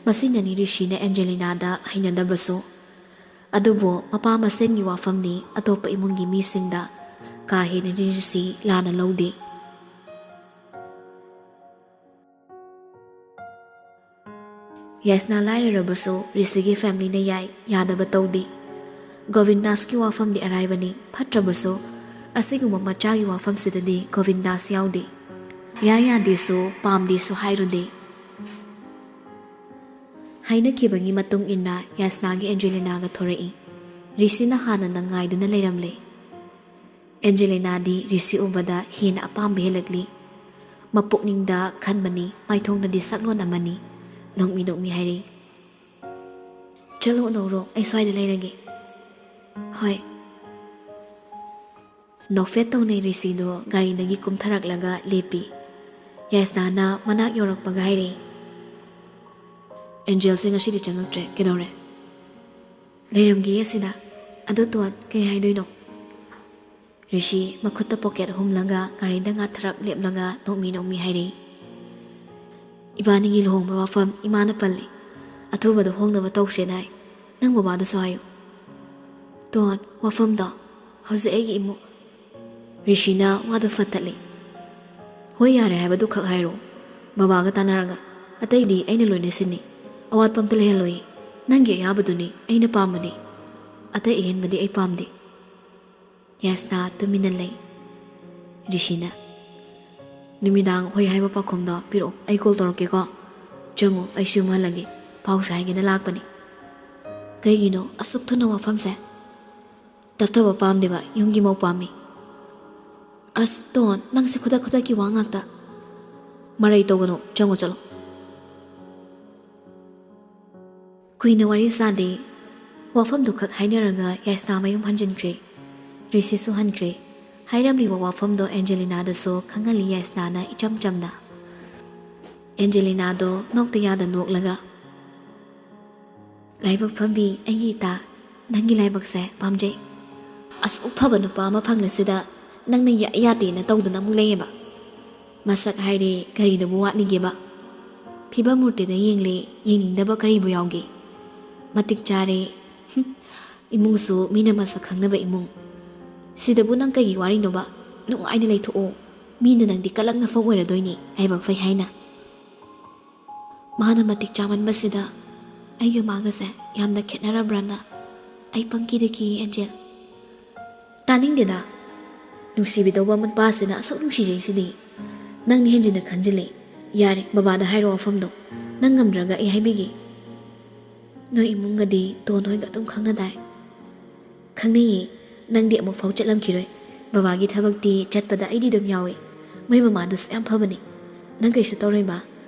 ꯃꯁꯤꯅꯅꯤ ꯔꯤꯁꯤꯅ ꯑꯦꯟꯖꯦꯂꯤꯅꯥꯗ ꯍꯩꯅꯗꯕꯁꯨ꯫ ꯑꯗꯨꯕꯨ ꯃꯄꯥ ꯃꯁꯦꯟꯒꯤ ꯋꯥꯐꯝꯅꯤ, ꯑꯇꯣꯞꯄ ꯏꯃꯨꯡꯒꯤ ꯃꯤꯁꯤꯡꯗ ꯀꯥ ꯍꯦꯟꯅ ꯔꯤꯁꯤ ꯂꯥꯟꯅ ꯂꯧꯗꯦ꯫ ꯌꯥꯏꯁꯅꯥ ꯂꯥꯏꯔꯔꯕꯁꯨ ꯔꯤꯁꯤꯒꯤ ꯐꯦꯃꯤꯂꯤꯅ ꯌꯥꯏ, ꯌꯥꯗꯕ ꯇꯧꯗꯦ꯫ ꯒꯣꯕꯤꯟꯗꯥꯁꯀꯤ ꯋꯥꯐꯝꯗꯤ ꯑꯔꯥꯏꯕꯅꯤ, ꯐꯠꯇ꯭ꯔꯕꯁꯨ ꯑꯁꯤꯒꯨꯝꯕ ꯃꯆꯥꯒꯤ ꯋꯥꯐꯝꯁꯤꯗꯗꯤ ꯒꯣꯕꯤꯟꯗꯥꯁ ꯌꯥꯎꯗꯦ꯫ ꯌꯥꯏ ꯌꯥꯗꯦꯁꯨ ꯄꯥꯝꯗꯦꯁꯨ ꯍꯥꯏꯔꯨꯗꯦ꯫ ꯍꯥꯏꯅꯈꯤꯕꯒꯤ ꯃꯇꯨꯡ ꯏꯟꯅ ꯌꯥꯏꯁꯅꯥꯒꯤ ꯑꯦꯟꯖꯦꯂꯤꯅꯥꯒ ꯊꯣꯔꯛꯏ꯫ ꯔꯤꯁꯤꯅ ꯍꯥꯟꯅꯅ ꯉꯥꯏꯗꯨꯅ ꯂꯩꯔꯝꯂꯦ꯫ ꯑꯦꯟꯖꯦꯂꯤꯅꯥꯗꯤ ꯔꯤꯁꯤ ꯎꯕꯗ ꯍꯦꯟꯅ ꯑꯄꯥꯝꯕ ꯍꯦꯜꯂꯛꯂꯤ꯫ ꯃꯄꯨꯛꯅꯤꯡꯗ ꯈꯟꯕꯅꯤ, ꯃꯥꯏꯊꯣꯡꯗꯗꯤ ꯁꯛꯂꯣꯟ ꯑꯃꯅꯤ꯫ ꯅꯣꯛꯃꯤ ꯅꯣꯛꯃꯤ ꯍꯥꯏꯔꯤ, "ꯆꯠꯂꯣ ꯅꯧꯔꯣ, ꯑꯩ ꯁ꯭ꯋꯥꯏꯗ ꯂꯩꯔꯒꯦ꯫" "ꯍꯣꯏ꯫" ꯅꯣꯛꯐꯦꯠ ꯇꯧꯅꯩ ꯔꯤꯁꯤꯗꯣ ꯒꯥꯔꯤꯗꯒꯤ ꯀꯨꯝꯊꯔꯛꯂꯒ ꯂꯦꯞꯄꯤ꯫ ꯌꯥꯏꯁꯅꯥꯅ ꯃꯅꯥꯛ ꯌꯧꯔꯛꯄꯒ ꯍꯥꯏꯔꯛꯏ, "ꯑꯦꯟꯖꯦꯜꯁꯦ ꯉꯁꯤꯗꯤ ꯆꯪꯉꯛꯇ꯭ꯔꯦ, ꯀꯩꯗꯧꯔꯦ?" "ꯂꯩꯔꯝꯒꯦ ꯑꯁꯤꯗ꯫ ꯑꯗꯣ ꯇꯣꯟ, ꯀꯩ ꯍꯥꯏꯗꯣꯏꯅꯣ?" ꯔꯤꯁꯤ ꯃꯈꯨꯠꯇ ꯄꯣꯀꯦꯠ ꯍꯨꯝꯂꯒ ꯒꯥꯔꯤꯗ ꯉꯥꯊꯔꯞ ꯂꯦꯞꯂꯒ ꯅꯣꯛꯃꯤ ꯅꯣꯛꯃꯤ ꯍꯥꯏꯔꯛꯏ, "ꯏꯕꯥꯅꯤꯒꯤ ꯂꯨꯍꯣꯡꯕ ꯋꯥꯐꯝ ꯏꯃꯥꯅ ꯄꯜꯂꯤ꯫ ꯑꯊꯨꯕꯗ ꯍꯣꯡꯅꯕ ꯇꯧꯁꯦꯅ ꯍꯥꯏ꯫ ꯅꯪ ꯕꯕꯥꯗꯁꯨ ꯍꯥꯏꯌꯨ꯫" "ꯇꯣꯟ, ꯋꯥꯐꯝꯗꯣ ꯍꯧꯖꯤꯛ ꯑꯩꯒꯤ ꯏꯃꯨꯡ..." ꯔꯤꯁꯤꯅ ꯋꯥꯗꯨ ꯐꯠꯇꯠꯂꯤ꯫ "ꯍꯣꯏ, ꯌꯥꯔꯦ ꯍꯥꯏꯕꯗꯨ ꯈꯛ ꯍꯥꯏꯔꯣ꯫ ꯕꯕꯥꯒ ꯇꯥꯟꯅꯔꯒ꯫ ꯑꯇꯩꯗꯤ ꯑꯩꯅ ꯂꯣꯏꯅ ꯁꯤꯟꯅꯤ꯫ ꯑꯋꯥꯠꯄ ꯑꯝꯇ ꯂꯩꯍꯜꯂꯣꯏꯌꯦ꯫ ꯅꯪꯒꯤ ꯑꯌꯥꯕꯗꯨꯅꯤ ꯑꯩꯅ ꯄꯥꯝꯕꯗꯤ꯫ ꯑꯇꯩ ꯑꯍꯦꯟꯕꯗꯤ ꯑꯩ ꯄꯥꯝꯗꯦ꯫" ꯌꯥꯏꯁꯅꯥ ꯇꯨꯃꯤꯟꯅ ꯂꯩ꯫ ꯔꯤꯁꯤꯅ, ꯅꯨꯃꯤꯗꯥꯡ ꯍꯣꯏ ꯍꯥꯏꯕ ꯄꯥꯎꯈꯨꯝꯗꯣ ꯄꯤꯔꯛꯑꯣ, ꯑꯩ ꯀꯣꯜ ꯇꯧꯔꯛꯀꯦꯀꯣ꯫ ꯆꯪꯉꯣ, ꯑꯩꯁꯨ ꯌꯨꯝ ꯍꯜꯂꯒꯦ, ꯄꯥꯎꯁꯦ ꯍꯥꯏꯒꯦꯅ ꯂꯥꯛꯄꯅꯤ꯫ ꯀꯩꯒꯤꯅꯣ ꯑꯁꯨꯛ ꯊꯨꯅ ꯋꯥꯐꯝꯁꯦ? ꯇꯞꯊꯕ ꯄꯥꯝꯗꯦꯕ, ꯌꯨꯝꯒꯤ ꯃꯧ ꯄꯥꯝꯃꯤ꯫ ꯑꯁ ꯇꯣꯟ, ꯅꯪꯁꯦ ꯈꯨꯗꯛ ꯈꯨꯗꯛꯀꯤ ꯋꯥ ꯉꯥꯛꯇ꯫ ꯃꯔꯩ ꯇꯧꯒꯅꯨ, ꯆꯪꯉꯣ ꯆꯠꯂꯣ꯫ ꯀꯨꯏꯅ ꯋꯥꯔꯤ ꯁꯥꯗꯦ꯫ ꯋꯥꯐꯝꯗꯨ ꯈꯛ ꯍꯥꯏꯅꯔꯒ ꯌꯥꯏꯁꯅꯥ ꯃꯌꯨꯝ ꯍꯟꯖꯤꯟꯈ꯭ꯔꯦ꯫ ꯔꯤꯁꯤꯁꯨ ꯍꯟꯈ꯭ꯔꯦ꯫ ꯍꯥꯏꯔꯝꯂꯤꯕ ꯋꯥꯐꯝꯗꯣ ꯑꯦꯟꯖꯦꯂꯤꯅꯥꯗꯁꯨ ꯈꯪꯍꯜꯂꯤ ꯌꯥꯏꯁꯅꯥꯅ ꯏꯆꯝ ꯆꯝꯅ꯫ ꯑꯦꯟꯖꯦꯂꯤꯅꯥꯗꯣ ꯅꯣꯛꯇ ꯌꯥꯗ ꯅꯣꯛꯂꯒ, "ꯂꯥꯏꯕꯛ ꯐꯝꯕꯤ ꯑꯩꯒꯤ ꯏꯇꯥ, ꯅꯪꯒꯤ ꯂꯥꯏꯕꯛꯁꯦ ꯄꯥꯝꯖꯩ꯫ ꯑꯁꯨꯛ ꯐꯕ ꯅꯨꯄꯥ ꯑꯃ ꯐꯪꯂꯁꯤꯗ ꯅꯪꯅ ꯌꯥ ꯌꯥꯗꯦꯅ ꯇꯧꯗꯅ ꯑꯃꯨꯛ ꯂꯩꯌꯦꯕ꯫ ꯃꯁꯛ ꯍꯥꯏꯔꯦ ꯀꯔꯤꯗꯕꯨ ꯋꯥꯠꯂꯤꯒꯦꯕ? ꯐꯤꯕꯝ ꯃꯨꯔꯇꯤꯗ ꯌꯦꯡꯂꯦ, ꯌꯦꯡꯅꯤꯡꯗꯕ ꯀꯔꯤꯕꯨ ꯌꯥꯎꯒꯦ? ꯃꯇꯤꯛ ꯆꯥꯔꯦ꯫ ꯍꯨꯝ, ꯏꯃꯨꯡꯁꯨ ꯃꯤꯅ ꯃꯁꯛ ꯈꯪꯅꯕ ꯏꯃꯨꯡ꯫ ꯁꯤꯗꯕꯨ ꯅꯪ ꯀꯩꯒꯤ ꯋꯥꯔꯤꯅꯣꯕ? ꯅꯨꯡꯉꯥꯏꯅ ꯂꯩꯊꯣꯛꯑꯣ꯫ ꯃꯤꯅ ꯅꯪꯗꯤ ꯀꯂꯛꯅꯐꯝ ꯑꯣꯏꯔꯗꯣꯏꯅꯤ, ꯂꯥꯏꯕꯛ ꯐꯩ ꯍꯥꯏꯅ꯫" ꯃꯥꯅ ꯃꯇꯤꯛ ꯆꯥꯃꯟꯕꯁꯤꯗ ꯑꯩꯒ ꯃꯥꯒꯁꯦ ꯌꯥꯝꯅ ꯈꯦꯠꯅꯔꯕ꯭ꯔꯥꯅ ꯑꯩ ꯄꯪꯀꯤꯗ ꯀꯤ, ꯑꯦꯟꯖꯦꯜ꯫ ꯇꯥꯅꯤꯡꯗꯦꯗ꯫ ꯅꯨꯡꯁꯤꯕꯤꯗꯧꯕ ꯅꯨꯄꯥꯁꯤꯅ ꯑꯁꯨꯛ ꯅꯨꯡꯁꯤꯖꯩꯁꯤꯗꯤ꯫ ꯅꯪꯅ ꯍꯦꯟꯖꯤꯟꯅ ꯈꯟꯖꯤꯜꯂꯦ꯫ ꯌꯥꯔꯦ, ꯕꯕꯥꯗ ꯍꯥꯏꯔꯣ ꯋꯥꯐꯝꯗꯣ꯫ ꯅꯪ ꯉꯝꯗ꯭ꯔꯒ ꯑꯩ ꯍꯥꯏꯕꯤꯒꯦ꯫ ꯅꯣꯏ ꯏꯃꯨꯡꯒꯗꯤ ꯇꯣꯟ ꯍꯣꯏꯒ ꯑꯗꯨꯝ ꯈꯪꯅꯗꯥꯏ? ꯈꯪꯅꯩꯌꯦ꯫ ꯅꯪꯗꯤ ꯑꯃꯨꯛꯐꯥꯎ ꯆꯠꯂꯝꯈꯤꯔꯣꯏ꯫ ꯕꯕꯥꯒꯤ ꯊꯕꯛꯇꯤ ꯆꯠꯄꯗ ꯑꯩꯗꯤ ꯑꯗꯨꯝ ꯌꯥꯎꯏ꯫ ꯃꯣꯏ ꯃꯃꯥꯗꯨꯁꯨ ꯌꯥꯝ ꯐꯕꯅꯤ꯫ ꯅꯪ ꯀꯩꯁꯨ ꯇꯧꯔꯣꯏꯕ꯫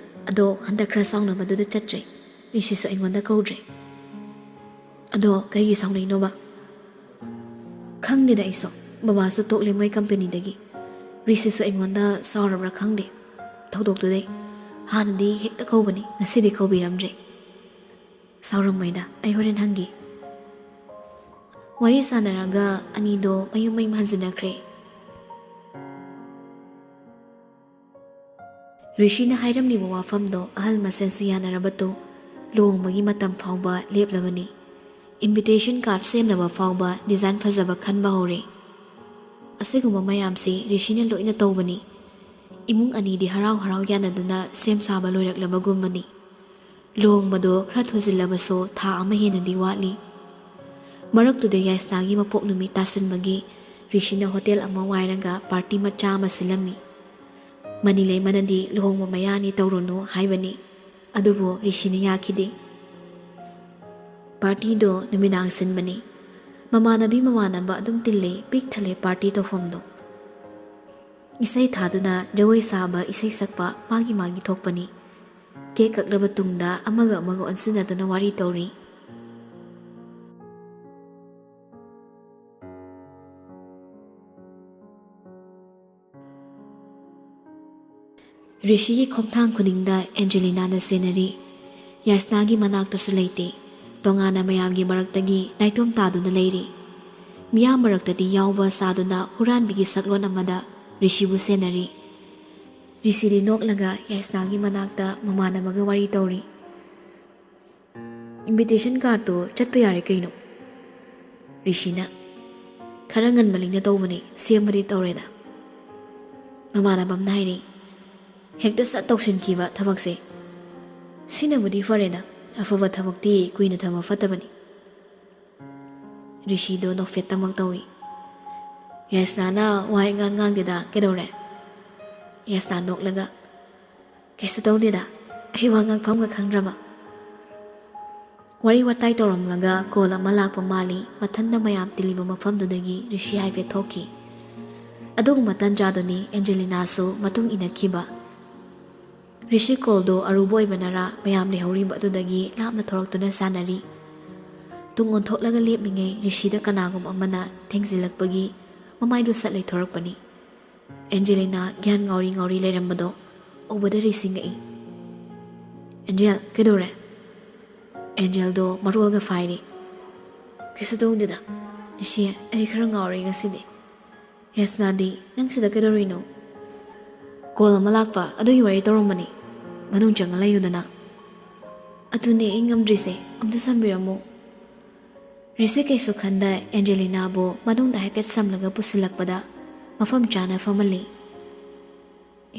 ꯑꯗꯣ ꯍꯟꯗꯛ ꯈꯔ ꯁꯥꯎꯅꯕꯗꯨꯗ ꯆꯠꯇ꯭ꯔꯦ꯫ ꯔꯤꯁꯤꯁꯨ ꯑꯩꯉꯣꯟꯗ ꯀꯧꯗ꯭ꯔꯦ꯫ ꯑꯗꯣ ꯀꯩꯒꯤ ꯁꯥꯎꯅꯩꯅꯣꯕ? ꯈꯪꯗꯦꯗ ꯑꯩꯁꯨ꯫ ꯕꯕꯥꯁꯨ ꯇꯣꯛꯂꯦ ꯃꯣꯏ ꯀꯝꯄꯦꯅꯤꯗꯒꯤ꯫ ꯔꯤꯁꯤꯁꯨ ꯑꯩꯉꯣꯟꯗ ꯁꯥꯎꯔꯕ꯭ꯔꯥ ꯈꯪꯗꯦ꯫ ꯊꯧꯗꯣꯛꯇꯨꯗꯩ꯫ ꯍꯥꯟꯅꯗꯤ ꯍꯦꯛꯇ ꯀꯧꯕꯅꯤ, ꯉꯁꯤꯗꯤ ꯀꯧꯕꯤꯔꯝꯗ꯭ꯔꯦ꯫ ꯁꯥꯎꯔꯝꯃꯣꯏꯗ, ꯑꯩ ꯍꯣꯔꯦꯟ ꯍꯪꯒꯦ꯫ ꯋꯥꯔꯤ ꯁꯥꯟꯅꯔꯒ ꯑꯅꯤꯗꯣ ꯃꯌꯨꯝ ꯃꯌꯨꯝ ꯍꯟꯖꯤꯟꯅꯈ꯭ꯔꯦ꯫ ꯔꯤꯁꯤꯅ ꯍꯥꯏꯔꯝꯂꯤꯕ ꯋꯥꯐꯝꯗꯣ ꯑꯍꯜ ꯃꯁꯦꯜꯁꯨ ꯌꯥꯅꯔꯕꯗꯨ ꯂꯨꯍꯣꯡꯕꯒꯤ ꯃꯇꯝ ꯐꯥꯎꯕ ꯂꯦꯞꯂꯕꯅꯤ꯫ ꯏꯟꯚꯤꯇꯦꯁꯟ ꯀꯥꯔꯗ ꯁꯦꯝꯅꯕ ꯐꯥꯎꯕ ꯗꯤꯖꯥꯏꯟ ꯐꯖꯕ ꯈꯟꯕ ꯍꯧꯔꯦ꯫ ꯑꯁꯤꯒꯨꯝꯕ ꯃꯌꯥꯝꯁꯤ ꯔꯤꯁꯤꯅ ꯂꯣꯏꯅ ꯇꯧꯕꯅꯤ꯫ ꯏꯃꯨꯡ ꯑꯅꯤꯗꯤ ꯍꯔꯥꯎ ꯍꯔꯥꯎ ꯌꯥꯅꯗꯨꯅ ꯁꯦꯝ ꯁꯥꯕ ꯂꯣꯏꯔꯛꯂꯕꯒꯨꯝꯕꯅꯤ꯫ ꯂꯨꯍꯣꯡꯕꯗꯣ ꯈꯔ ꯊꯨꯖꯤꯜꯂꯕꯁꯨ ꯊꯥ ꯑꯃ ꯍꯦꯟꯅꯗꯤ ꯋꯥꯠꯂꯤ꯫ ꯃꯔꯛꯇꯨꯗ ꯌꯥꯏꯁꯅꯥꯒꯤ ꯃꯄꯣꯛ ꯅꯨꯃꯤꯠ ꯇꯥꯁꯤꯟꯕꯒꯤ ꯔꯤꯁꯤꯅ ꯍꯣꯇꯦꯜ ꯑꯃ ꯋꯥꯏꯔꯒ ꯄꯥꯔꯇꯤ ꯃꯆꯥ ꯑꯃ ꯁꯤꯜꯂꯝꯃꯤ꯫ ꯃꯅꯤ ꯂꯩꯃꯅꯗꯤ ꯂꯨꯍꯣꯡꯕ ꯃꯌꯥꯅꯤ ꯇꯧꯔꯨꯅꯨ ꯍꯥꯏꯕꯅꯤ, ꯑꯗꯨꯕꯨ ꯔꯤꯁꯤꯅ ꯌꯥꯈꯤꯗꯦ꯫ ꯄꯥꯔꯇꯤꯗꯣ ꯅꯨꯃꯤꯗꯥꯡ ꯁꯤꯟꯕꯅꯤ꯫ ꯃꯃꯥꯟꯅꯕꯤ ꯃꯃꯥꯟꯅꯕ ꯑꯗꯨꯝ ꯇꯤꯜꯂꯤ, ꯄꯤꯛ ꯊꯜꯂꯦ ꯄꯥꯔꯇꯤ ꯇꯧꯐꯝꯗꯣ꯫ ꯏꯁꯩ ꯊꯥꯗꯨꯅ ꯖꯒꯣꯏ ꯁꯥꯕ, ꯏꯁꯩ ꯁꯛꯄ ꯃꯥꯒꯤ ꯃꯥꯒꯤ ꯊꯣꯛꯄꯅꯤ꯫ ꯀꯦꯛ ꯀꯛꯂꯕ ꯇꯨꯡꯗ ꯑꯃꯒ ꯑꯃꯒ ꯑꯣꯟꯁꯤꯟꯅꯗꯨꯅ ꯋꯥꯔꯤ ꯇꯧꯔꯤ꯫ ꯔꯤꯁꯤꯒꯤ ꯈꯣꯡꯊꯥꯡ ꯈꯨꯗꯤꯡꯗ ꯑꯦꯟꯖꯦꯂꯤꯅꯥꯅ ꯁꯦꯟꯅꯔꯤ꯫ ꯌꯥꯏꯁꯅꯥꯒꯤ ꯃꯅꯥꯛꯇꯁꯨ ꯂꯩꯇꯦ꯫ ꯇꯣꯉꯥꯟꯅ ꯃꯌꯥꯝꯒꯤ ꯃꯔꯛꯇꯒꯤ ꯅꯥꯏꯇꯣꯝ ꯇꯥꯗꯨꯅ ꯂꯩꯔꯤ꯫ ꯃꯤꯌꯥꯝ ꯃꯔꯛꯇꯗꯤ ꯌꯥꯎꯕ ꯁꯥꯗꯨꯅ ꯍꯨꯔꯥꯟꯕꯤꯒꯤ ꯁꯛꯂꯣꯟ ꯑꯃꯗ ꯔꯤꯁꯤꯕꯨ ꯁꯦꯟꯅꯔꯤ꯫ ꯔꯤꯁꯤꯗꯤ ꯅꯣꯛꯂꯒ ꯌꯥꯏꯁꯅꯥꯒꯤ ꯃꯅꯥꯛꯇ ꯃꯃꯥꯟꯅꯕꯒ ꯋꯥꯔꯤ ꯇꯧꯔꯤ꯫ "ꯏꯟꯚꯤꯇꯦꯁꯟ ꯀꯥꯔꯠꯇꯣ ꯆꯠꯄ ꯌꯥꯔꯦ ꯀꯩꯅꯣ?" ꯔꯤꯁꯤꯅ, "ꯈꯔ ꯉꯟꯃꯜꯂꯤꯅ ꯇꯧꯕꯅꯦ, ꯁꯦꯝꯕꯗꯤ ꯇꯧꯔꯦꯗ꯫" ꯃꯃꯥꯟꯅꯕ ꯑꯃꯅ ꯍꯥꯏꯔꯤ, "ꯍꯦꯛꯇ ꯁꯠ ꯇꯧꯁꯤꯟꯈꯤꯕ ꯊꯕꯛꯁꯦ꯫ ꯁꯤꯅꯕꯨꯗꯤ ꯐꯔꯦꯗ, ꯑꯐꯕ ꯊꯕꯛꯇꯤ ꯀꯨꯏꯅ ꯊꯝꯕ ꯐꯠꯇꯕꯅꯤ꯫" ꯔꯤꯁꯤꯗꯣ ꯅꯣꯛꯐꯦꯠꯇꯃꯛ ꯇꯧꯏ꯫ ꯌꯥꯏꯁꯅꯥꯅ ꯋꯥ ꯏꯉꯥꯡ ꯉꯥꯡꯗꯦꯗ, "ꯀꯩꯗꯧꯔꯦ?" ꯌꯥꯏꯁꯅꯥ ꯅꯣꯛꯂꯒ, "ꯀꯩꯁꯨ ꯇꯧꯗꯦꯗ, ꯑꯩ ꯋꯥ ꯉꯥꯡꯐꯝꯒ ꯈꯪꯗ꯭ꯔꯕ꯫" ꯋꯥꯔꯤ ꯋꯥꯇꯥꯏ ꯇꯧꯔꯝꯂꯒ ꯀꯣꯜ ꯑꯃ ꯂꯥꯛꯄ ꯃꯥꯜꯂꯤ꯫ ꯃꯊꯟꯗ ꯃꯌꯥꯝ ꯇꯤꯜꯂꯤꯕ ꯃꯐꯝꯗꯨꯗꯒꯤ ꯔꯤꯁꯤ ꯍꯥꯏꯐꯦꯠ ꯊꯣꯛꯈꯤ꯫ ꯑꯗꯨꯒꯨꯝꯕ ꯇꯟꯖꯥꯗꯨꯅꯤ ꯑꯦꯟꯖꯦꯂꯤꯅꯥꯁꯨ ꯃꯇꯨꯡ ꯏꯟꯅꯈꯤꯕ꯫ ꯔꯤꯁꯤ ꯀꯣꯜꯗꯣ ꯑꯔꯨꯕ ꯑꯣꯏꯕꯅꯔꯥ ꯃꯌꯥꯝ ꯂꯩꯍꯧꯔꯤꯕ ꯑꯗꯨꯗꯒꯤ ꯂꯥꯞꯅ ꯊꯣꯔꯛꯇꯨꯅ ꯁꯥꯟꯅꯔꯤ꯫ ꯇꯨꯡ ꯑꯣꯟꯊꯣꯛꯂꯒ ꯂꯦꯞꯂꯤꯉꯩ ꯔꯤꯁꯤꯗ ꯀꯅꯥꯒꯨꯝꯕ ꯑꯃꯅ ꯊꯦꯡꯖꯤꯜꯂꯛꯄꯒꯤ ꯃꯃꯥꯏꯗꯨ ꯁꯠ ꯂꯩꯊꯣꯔꯛꯄꯅꯤ꯫ ꯑꯦꯟꯖꯦꯂꯤꯅꯥ ꯒ꯭ꯌꯥꯟ ꯉꯥꯎꯔꯤ ꯉꯥꯎꯔꯤ ꯂꯩꯔꯝꯕꯗꯣ ꯎꯕꯗ ꯔꯤꯁꯤ ꯉꯛꯏ꯫ "ꯑꯦꯟꯖꯦꯜ, ꯀꯩꯗꯧꯔꯦ?" ꯑꯦꯟꯖꯦꯜꯗꯣ ꯃꯔꯣꯜꯒ ꯐꯥꯏꯔꯤ꯫ "ꯀꯩꯁꯨ ꯇꯧꯗꯦꯗ ꯔꯤꯁꯤ, ꯑꯩ ꯈꯔ ꯉꯥꯎꯔꯦ ꯉꯁꯤꯗꯤ꯫" "ꯌꯥꯏꯁꯅꯥꯗꯤ, ꯅꯪ ꯁꯤꯗ ꯀꯩꯗꯧꯔꯤꯅꯣ?" "ꯀꯣꯜ ꯑꯃ ꯂꯥꯛꯄ, ꯑꯗꯨꯒꯤ ꯋꯥꯔꯤ ꯇꯧꯔꯝꯕꯅꯤ꯫ ꯃꯅꯨꯡ ꯆꯪꯉ ꯂꯩꯌꯨꯗꯅ꯫" "ꯑꯗꯨꯅꯦ ꯑꯩ ꯉꯝꯗ꯭ꯔꯤꯁꯦ, ꯑꯝꯇ ꯁꯝꯕꯤꯔꯝꯃꯣ꯫" ꯔꯤꯁꯤ ꯀꯩꯁꯨ ꯈꯟꯗ ꯑꯦꯟꯖꯦꯂꯤꯅꯥꯕꯨ ꯃꯅꯨꯡꯗ ꯍꯥꯏꯐꯦꯠ ꯁꯝꯂꯒ ꯄꯨꯁꯤꯜꯂꯛꯄꯗ ꯃꯐꯝ ꯆꯥꯅ ꯐꯝꯍꯜꯂꯤ꯫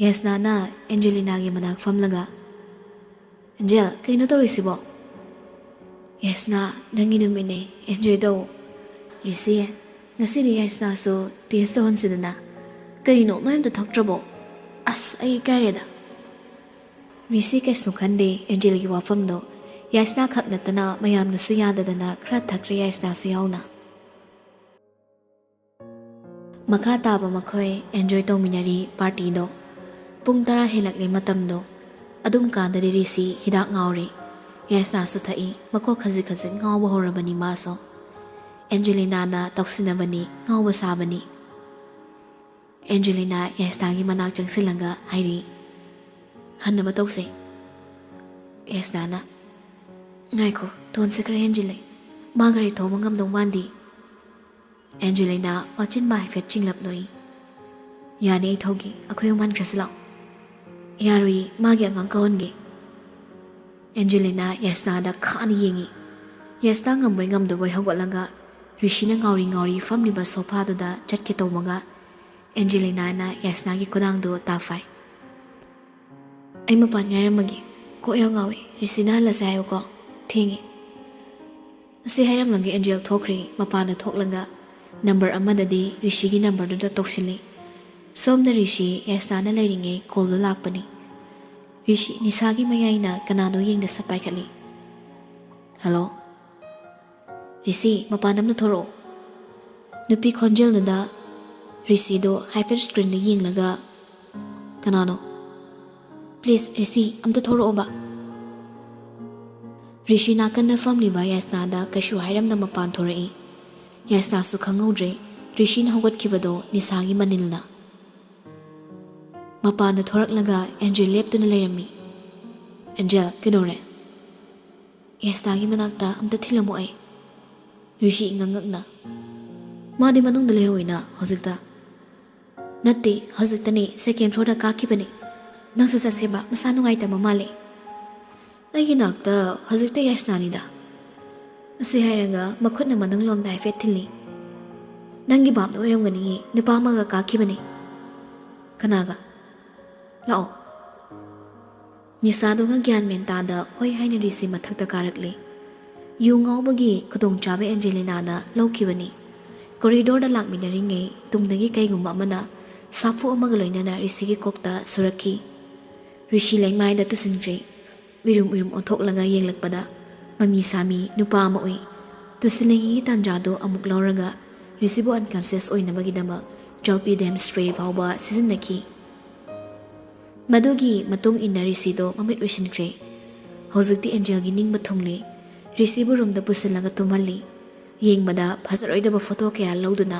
ꯌꯥꯏꯁꯅꯥꯅ ꯑꯦꯟꯖꯦꯂꯤꯅꯥꯒꯤ ꯃꯅꯥꯛ ꯐꯝꯂꯒ, "ꯑꯦꯟꯖꯦꯜ, ꯀꯩꯅꯣ ꯇꯧꯔꯤꯁꯤꯕꯣ?" "ꯌꯥꯏꯁꯅꯥ, ꯅꯪꯒꯤ ꯅꯨꯃꯤꯠꯅꯦ, ꯑꯦꯟꯖꯣꯏ ꯇꯧ꯫" "ꯔꯤꯁꯤ, ꯉꯁꯤꯗꯤ ꯌꯥꯏꯁꯅꯥꯁꯨ ꯇꯦꯁ ꯇꯧꯍꯟꯁꯤꯗꯅ꯫" "ꯀꯩꯅꯣ, ꯅꯣꯏ ꯑꯝꯇ ꯊꯛꯇ꯭ꯔꯕꯣ?" ꯑꯁ, ꯑꯩ ꯏꯀꯥꯏꯔꯦꯗ꯫ ꯔꯤꯁꯤ ꯀꯩꯁꯨ ꯈꯟꯗꯦ ꯑꯦꯟꯖꯦꯜꯒꯤ ꯋꯥꯐꯝꯗꯣ꯫ ꯌꯥꯏꯁꯅꯥ ꯈꯛ ꯅꯠꯇꯅ ꯃꯌꯥꯝꯅꯁꯨ ꯌꯥꯗꯗꯅ ꯈꯔ ꯊꯛꯈ꯭ꯔꯦ, ꯌꯥꯏꯁꯅꯥꯁꯨ ꯌꯥꯎꯅ꯫ ꯃꯈꯥ ꯇꯥꯕ ꯃꯈꯣꯏ ꯑꯦꯟꯖꯣꯏ ꯇꯧꯃꯤꯟꯅꯔꯤ ꯄꯥꯔꯇꯤꯗꯣ꯫ ꯄꯨꯡ ꯇꯔꯥ ꯍꯦꯜꯂꯛꯂꯦ ꯃꯇꯝꯗꯣ꯫ ꯑꯗꯨꯝ ꯀꯥꯟꯗꯗꯤ ꯔꯤꯁꯤ ꯍꯤꯗꯥꯛ ꯉꯥꯎꯔꯤ꯫ ꯌꯥꯏꯁꯅꯥꯁꯨ ꯊꯛꯏ, ꯃꯀꯣꯛ ꯈꯖꯤꯛ ꯈꯖꯤꯛ ꯉꯥꯎꯕ ꯍꯧꯔꯕꯅꯤ ꯃꯥꯁꯨ꯫ ꯑꯦꯟꯖꯦꯂꯤꯅꯥꯅ ꯇꯧꯁꯤꯟꯅꯕꯅꯤ, ꯉꯥꯎꯕ ꯁꯥꯕꯅꯤ꯫ ꯑꯦꯟꯖꯦꯂꯤꯅꯥ ꯌꯥꯏꯁꯅꯥꯒꯤ ꯃꯅꯥꯛ ꯆꯪꯁꯤꯜꯂꯒ ꯍꯥꯏꯔꯤ, "ꯍꯟꯅꯕ ꯇꯧꯁꯦ꯫" ꯌꯥꯏꯁꯅꯥꯅ, "ꯉꯥꯏꯈꯣ, ꯇꯣꯟꯁꯦ ꯈꯔ ꯍꯦꯟꯖꯤꯜꯂꯦ, ꯃꯥ ꯒꯥꯔꯤ ꯊꯧꯕ ꯉꯝꯗꯧ ꯃꯥꯟꯗꯦ꯫" ꯑꯦꯟꯖꯦꯂꯤꯅꯥ ꯃꯆꯤꯟ ꯃꯥ ꯍꯥꯏꯐꯦꯠ ꯆꯤꯡꯂꯞ ꯅꯣꯛꯏ꯫ "ꯌꯥꯅꯤ, ꯑꯩ ꯊꯧꯒꯦ, ꯑꯩꯈꯣꯏ ꯑꯍꯨꯝ ꯍꯟꯈ꯭ꯔꯁꯤ ꯂꯥꯛꯑꯣ꯫" "ꯌꯥꯔꯣꯏꯌꯦ, ꯃꯥꯒꯤ ꯑꯉꯥꯡ ꯀꯧꯍꯟꯒꯦ꯫" ꯑꯦꯟꯖꯦꯂꯤꯅꯥ ꯌꯥꯏꯁꯅꯥꯗ ꯈꯥꯅ ꯌꯦꯡꯉꯤ꯫ ꯌꯥꯏꯁꯅꯥ ꯉꯝꯕꯣꯏ ꯉꯝꯗꯕꯣꯏ ꯍꯧꯒꯠꯂꯒ ꯔꯤꯁꯤꯅ ꯉꯥꯎꯔꯤ ꯉꯥꯎꯔꯤ ꯐꯝꯂꯤꯕ ꯁꯣꯐꯥꯗꯨꯗ ꯆꯠꯀꯦ ꯇꯧꯕꯒ ꯑꯦꯟꯖꯦꯂꯤꯅꯥꯅ ꯌꯥꯏꯁꯅꯥꯒꯤ ꯈꯨꯗꯥꯡꯗꯨ ꯇꯥꯐꯥꯏ꯫ "ꯑꯩ ꯃꯄꯥꯟ ꯉꯥꯏꯔꯝꯃꯒꯦ, ꯀꯣꯛ ꯌꯥꯝ ꯉꯥꯎꯏ, ꯔꯤꯁꯤꯅ ꯍꯜꯂꯁꯦ ꯍꯥꯏꯌꯨꯀꯣ, ꯊꯦꯡꯉꯦ꯫" ꯑꯁꯤ ꯍꯥꯏꯔꯝꯂꯒ ꯑꯦꯟꯖꯦꯜ ꯊꯣꯛꯈ꯭ꯔꯦ꯫ ꯃꯄꯥꯟꯗ ꯊꯣꯛꯂꯒ ꯅꯝꯕꯔ ꯑꯃꯗꯗꯤ ꯔꯤꯁꯤꯒꯤ ꯅꯝꯕꯔꯗꯨꯗ ꯇꯧꯁꯤꯜꯂꯤ꯫ ꯁꯣꯝꯗ ꯔꯤꯁꯤ ꯌꯥꯏꯁꯅꯥꯅ ꯂꯩꯔꯤꯉꯩ ꯀꯣꯜꯗꯣ ꯂꯥꯛꯄꯅꯤ꯫ ꯔꯤꯁꯤ ꯅꯤꯁꯥꯒꯤ ꯃꯌꯥꯏꯅ ꯀꯅꯥꯅꯣ ꯌꯦꯡꯗ ꯁꯠ ꯄꯥꯏꯈꯠꯂꯤ꯫ "ꯍꯜꯂꯣ?" "ꯔꯤꯁꯤ, ꯃꯄꯥꯟꯗ ꯑꯝꯇ ꯊꯣꯔꯛꯑꯣ꯫" ꯅꯨꯄꯤ ꯈꯣꯟꯖꯦꯜꯗꯨꯗ ꯔꯤꯁꯤꯗꯣ ꯍꯥꯏꯄꯔ ꯁ꯭ꯀ꯭ꯔꯤꯟꯗ ꯌꯦꯡꯂꯒ, "ꯀꯅꯥꯅꯣ? ꯄ꯭ꯂꯤꯖ ꯔꯤꯁꯤ, ꯑꯝꯇ ꯊꯣꯔꯛꯑꯣꯕ꯫" ꯔꯤꯁꯤ ꯅꯥꯀꯟꯗ ꯐꯝꯂꯤꯕ ꯌꯥꯏꯁꯅꯥꯗ ꯀꯩꯁꯨ ꯍꯥꯏꯔꯝꯗ ꯃꯄꯥꯟ ꯊꯣꯔꯛꯏ꯫ ꯌꯥꯏꯁꯅꯥꯁꯨ ꯈꯪꯍꯧꯗ꯭ꯔꯦ ꯔꯤꯁꯤꯅ ꯍꯧꯒꯠꯈꯤꯕꯗꯣ ꯅꯤꯁꯥꯒꯤ ꯃꯅꯤꯜꯅ꯫ ꯃꯄꯥꯟꯗ ꯊꯣꯔꯛꯂꯒ ꯑꯦꯟꯖꯦꯜ ꯂꯦꯞꯇꯨꯅ ꯂꯩꯔꯝꯃꯤ꯫ "ꯑꯦꯟꯖꯦꯜ, ꯀꯩꯗꯧꯔꯦ?" "ꯌꯥꯏꯁꯅꯥꯒꯤ ꯃꯅꯥꯛꯇ ꯑꯝꯇ ꯊꯤꯜꯂꯝꯃꯣ ꯑꯩ꯫" ꯔꯤꯁꯤ ꯉꯉꯛꯅ, "ꯃꯥꯗꯤ ꯃꯅꯨꯡꯗ ꯂꯩꯍꯧꯋꯤꯅ ꯍꯧꯖꯤꯛꯇ꯫" "ꯅꯠꯇꯦ, ꯍꯧꯖꯤꯛꯇꯅꯦ ꯁꯦꯀꯦꯟ ꯐ꯭ꯂꯣꯔꯗ ꯀꯥꯈꯤꯕꯅꯦ꯫ ꯅꯪꯁꯨ ꯆꯠꯁꯦꯕ, ꯃꯁꯥ ꯅꯨꯡꯉꯥꯏꯇꯕ ꯃꯥꯜꯂꯦ꯫" "ꯑꯩꯒꯤ ꯅꯥꯛꯇ ꯍꯧꯖꯤꯛꯇ ꯌꯥꯏꯁꯅꯥꯅꯤꯗ꯫" ꯑꯁꯤ ꯍꯥꯏꯔꯒ ꯃꯈꯨꯠꯅ ꯃꯅꯨꯡꯂꯣꯝꯗ ꯍꯥꯏꯐꯦꯠ ꯊꯤꯜꯂꯤ꯫ "ꯅꯪꯒꯤ ꯚꯥꯞꯅ ꯑꯣꯏꯔꯝꯒꯅꯤꯌꯦ, ꯅꯨꯄꯥ ꯑꯃꯒ ꯀꯥꯈꯤꯕꯅꯦ꯫" "ꯀꯅꯥꯒ?" "ꯂꯥꯛꯑꯣ꯫" ꯅꯤꯁꯥꯗꯨꯒ ꯒ꯭ꯌꯥꯟ ꯃꯦꯟ ꯇꯥꯗ ꯍꯣꯏ ꯍꯥꯏꯅ ꯔꯤꯁꯤ ꯃꯊꯛꯇ ꯀꯥꯔꯛꯂꯤ꯫ ꯌꯨ ꯉꯥꯎꯕꯒꯤ ꯈꯨꯗꯣꯡꯆꯥꯕ ꯑꯦꯟꯖꯦꯂꯤꯅꯥꯅ ꯂꯧꯈꯤꯕꯅꯤ꯫ ꯀꯣꯔꯤꯗꯣꯔꯗ ꯂꯥꯛꯃꯤꯟꯅꯔꯤꯉꯩ ꯇꯨꯡꯗꯒꯤ ꯀꯩꯒꯨꯝꯕ ꯑꯃꯅ ꯁꯥꯐꯨ ꯑꯃꯒ ꯂꯣꯏꯅꯅ ꯔꯤꯁꯤꯒꯤ ꯀꯣꯛꯇ ꯁꯨꯔꯛꯈꯤ꯫ ꯔꯤꯁꯤ ꯂꯩꯃꯥꯏꯗ ꯇꯨꯁꯤꯟꯈ꯭ꯔꯦ꯫ ꯎꯏꯔꯨꯝ ꯎꯏꯔꯨꯝ ꯑꯣꯟꯊꯣꯛꯂꯒ ꯌꯦꯡꯂꯛꯄꯗ ꯃꯃꯤ ꯁꯥꯃꯤ ꯅꯨꯄꯥ ꯑꯃ ꯎꯏ꯫ ꯇꯨꯁꯤꯜꯂꯤꯉꯩꯒꯤ ꯇꯥꯟꯖꯥꯗꯨ ꯑꯃꯨꯛ ꯂꯧꯔꯒ ꯔꯤꯁꯤꯕꯨ unconscious ꯑꯣꯏꯅꯕꯒꯤꯗꯃꯛ ꯆꯥꯎꯄꯤ ꯗꯦꯝ ꯁ꯭ꯄ꯭ꯔꯦ ꯐꯥꯎꯕ ꯁꯤꯖꯤꯟꯅꯈꯤ꯫ ꯃꯗꯨꯒꯤ ꯃꯇꯨꯡ ꯏꯟꯅ ꯔꯤꯁꯤꯗꯣ ꯃꯃꯤꯠ ꯎꯏꯁꯤꯟꯈ꯭ꯔꯦ꯫ ꯍꯧꯖꯤꯛꯇꯤ ꯑꯦꯟꯖꯦꯜꯒꯤ ꯅꯤꯡꯕ ꯊꯨꯡꯂꯦ꯫ ꯔꯤꯁꯤꯕꯨ ꯔꯨꯝꯗ ꯄꯨꯁꯤꯜꯂꯒ ꯇꯨꯝꯍꯜꯂꯤ꯫ ꯌꯦꯡꯕꯗ ꯐꯖꯔꯣꯏꯗꯕ ꯐꯣꯇꯣ ꯀꯌꯥ ꯂꯧꯗꯨꯅ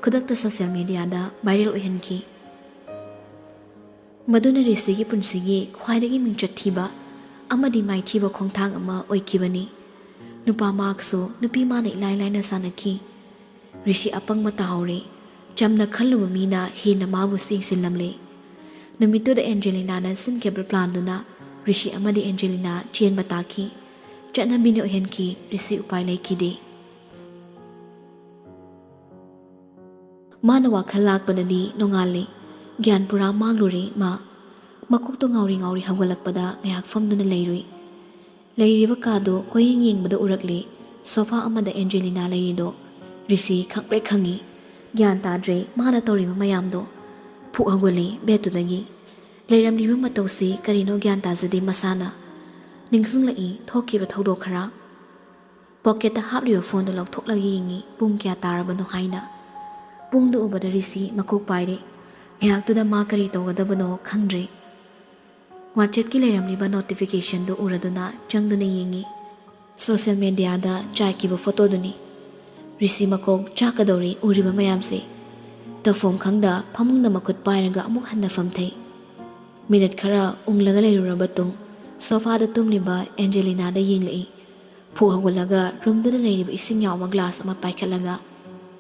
ꯈꯨꯗꯛꯇ ꯁꯣꯁꯤꯌꯦꯜ ꯃꯤꯗꯤꯌꯥꯗ ꯚꯥꯏꯔꯦꯜ ꯑꯣꯏꯍꯟꯈꯤ꯫ ꯃꯗꯨꯅ ꯔꯤꯁꯤꯒꯤ ꯄꯨꯟꯁꯤꯒꯤ ꯈ꯭ꯋꯥꯏꯗꯒꯤ ꯃꯤꯡꯆꯠ ꯊꯤꯕ ꯑꯃꯗꯤ ꯃꯥꯏꯊꯤꯕ ꯈꯣꯡꯊꯥꯡ ꯑꯃ ꯑꯣꯏꯈꯤꯕꯅꯤ꯫ ꯅꯨꯄꯥ ꯃꯍꯥꯛꯁꯨ ꯅꯨꯄꯤ ꯃꯥꯅ ꯏꯂꯥꯏ ꯂꯥꯏꯅ ꯁꯥꯟꯅꯈꯤ꯫ ꯔꯤꯁꯤ ꯑꯄꯪꯕ ꯇꯥꯍꯧꯔꯦ꯫ ꯆꯝꯅ ꯈꯜꯂꯨꯕ ꯃꯤꯅ ꯍꯦꯟꯅ ꯃꯥꯕꯨ ꯌꯦꯡꯁꯤꯜꯂꯝꯂꯦ꯫ ꯅꯨꯃꯤꯠꯇꯨꯗ ꯑꯦꯟꯖꯦꯂꯤꯅꯥꯅ ꯁꯤꯟꯈꯤꯕ ꯄ꯭ꯂꯥꯟꯗꯨꯅ ꯔꯤꯁꯤ ꯑꯃꯗꯤ ꯑꯦꯟꯖꯦꯂꯤꯅꯥ ꯆꯦꯟꯕ ꯇꯥꯈꯤ꯫ ꯆꯠꯅꯕꯤꯅ ꯑꯣꯏꯍꯟꯈꯤ, ꯔꯤꯁꯤ ꯎꯄꯥꯏ ꯂꯩꯈꯤꯗꯦ꯫ ꯃꯥꯅ ꯋꯥꯈꯜ ꯂꯥꯛꯄꯗꯗꯤ ꯅꯣꯡꯉꯥꯜꯂꯦ꯫ ꯒ꯭ꯌꯥꯟ ꯄꯨꯔꯥ ꯃꯥꯡꯂꯨꯔꯦ ꯃꯥ꯫ ꯃꯀꯣꯛꯇꯣ ꯉꯥꯎꯔꯤ ꯉꯥꯎꯔꯤ ꯍꯧꯒꯠꯂꯛꯄꯗ ꯉꯥꯏꯍꯥꯛ ꯐꯝꯗꯨꯅ ꯂꯩꯔꯨꯏ꯫ ꯂꯩꯔꯤꯕ ꯀꯥꯗꯨ ꯀꯣꯏꯌꯦꯡ ꯌꯦꯡꯕꯗ ꯎꯔꯛꯂꯦ, ꯁꯣꯐꯥ ꯑꯃꯗ ꯑꯦꯟꯖꯦꯂꯤꯅꯥ ꯂꯩꯔꯤꯗꯣ ꯔꯤꯁꯤ ꯈꯪꯄ꯭ꯔꯦꯛ ꯈꯪꯉꯤ꯫ ꯒ꯭ꯌꯥꯟ ꯇꯥꯗ꯭ꯔꯦ ꯃꯥꯅ ꯇꯧꯔꯤꯕ ꯃꯌꯥꯝꯗꯣ꯫ ꯐꯨꯛ ꯍꯧꯒꯠꯂꯦ ꯕꯦꯗꯇꯨꯗꯒꯤ꯫ ꯂꯩꯔꯝꯂꯤꯕ ꯃꯇꯧꯁꯤ ꯀꯔꯤꯅꯣ ꯒ꯭ꯌꯥꯟ ꯇꯥꯖꯗꯦ ꯃꯁꯥꯅ꯫ ꯅꯤꯡꯁꯤꯡꯂꯛꯏ ꯊꯣꯛꯈꯤꯕ ꯊꯧꯗꯣꯛ ꯈꯔ꯫ ꯄꯣꯀꯦꯠꯇ ꯍꯥꯞꯂꯤꯕ ꯐꯣꯟꯗꯨ ꯂꯧꯊꯣꯛꯂꯒ ꯌꯦꯡꯉꯤ ꯄꯨꯡ ꯀꯌꯥ ꯇꯥꯔꯕꯅꯣ ꯍꯥꯏꯅ꯫ ꯄꯨꯡꯗꯨ ꯎꯕꯗ ꯔꯤꯁꯤ ꯃꯀꯣꯛ ꯄꯥꯏꯔꯦ꯫ ꯉꯥꯏꯍꯥꯛꯇꯨꯗ ꯃꯥ ꯀꯔꯤ ꯇꯧꯒꯗꯕꯅꯣ ꯈꯪꯗ꯭ꯔꯦ꯫ ꯋꯥꯆꯦꯞꯀꯤ ꯂꯩꯔꯝꯂꯤꯕ ꯅꯣꯇꯤꯐꯤꯀꯦꯁꯟꯗꯨ ꯎꯔꯗꯨꯅ ꯆꯪꯗꯨꯅ ꯌꯦꯡꯉꯤ꯫ ꯁꯣꯁꯤꯌꯦꯜ ꯃꯤꯗꯤꯌꯥꯗ ꯆꯥꯏꯈꯤꯕ ꯐꯣꯇꯣꯗꯨꯅꯤ꯫ ꯔꯤꯁꯤ ꯃꯀꯣꯛ ꯆꯥꯛꯀꯗꯧꯔꯤ ꯎꯔꯤꯕ ꯃꯌꯥꯝꯁꯦ꯫ ꯇꯧꯐꯝ ꯈꯪꯗ ꯐꯃꯨꯡꯗ ꯃꯈꯨꯠ ꯄꯥꯏꯔꯒ ꯑꯃꯨꯛ ꯍꯟꯅ ꯐꯝꯊꯩ꯫ ꯃꯤꯅꯠ ꯈꯔ ꯎꯪꯂꯒ ꯂꯩꯔꯨꯔꯕ ꯇꯨꯡ ꯁꯣꯐꯥꯗ ꯇꯨꯝꯂꯤꯕ ꯑꯦꯟꯖꯦꯂꯤꯅꯥꯗ ꯌꯦꯡꯂꯛꯏ꯫ ꯐꯨꯛ ꯍꯧꯒꯠꯂꯒ ꯔꯨꯝꯗꯨꯗ ꯂꯩꯔꯤꯕ ꯏꯁꯤꯡ ꯌꯥꯎꯕ ꯒ꯭ꯂꯥꯁ ꯑꯃ ꯄꯥꯏꯈꯠꯂꯒ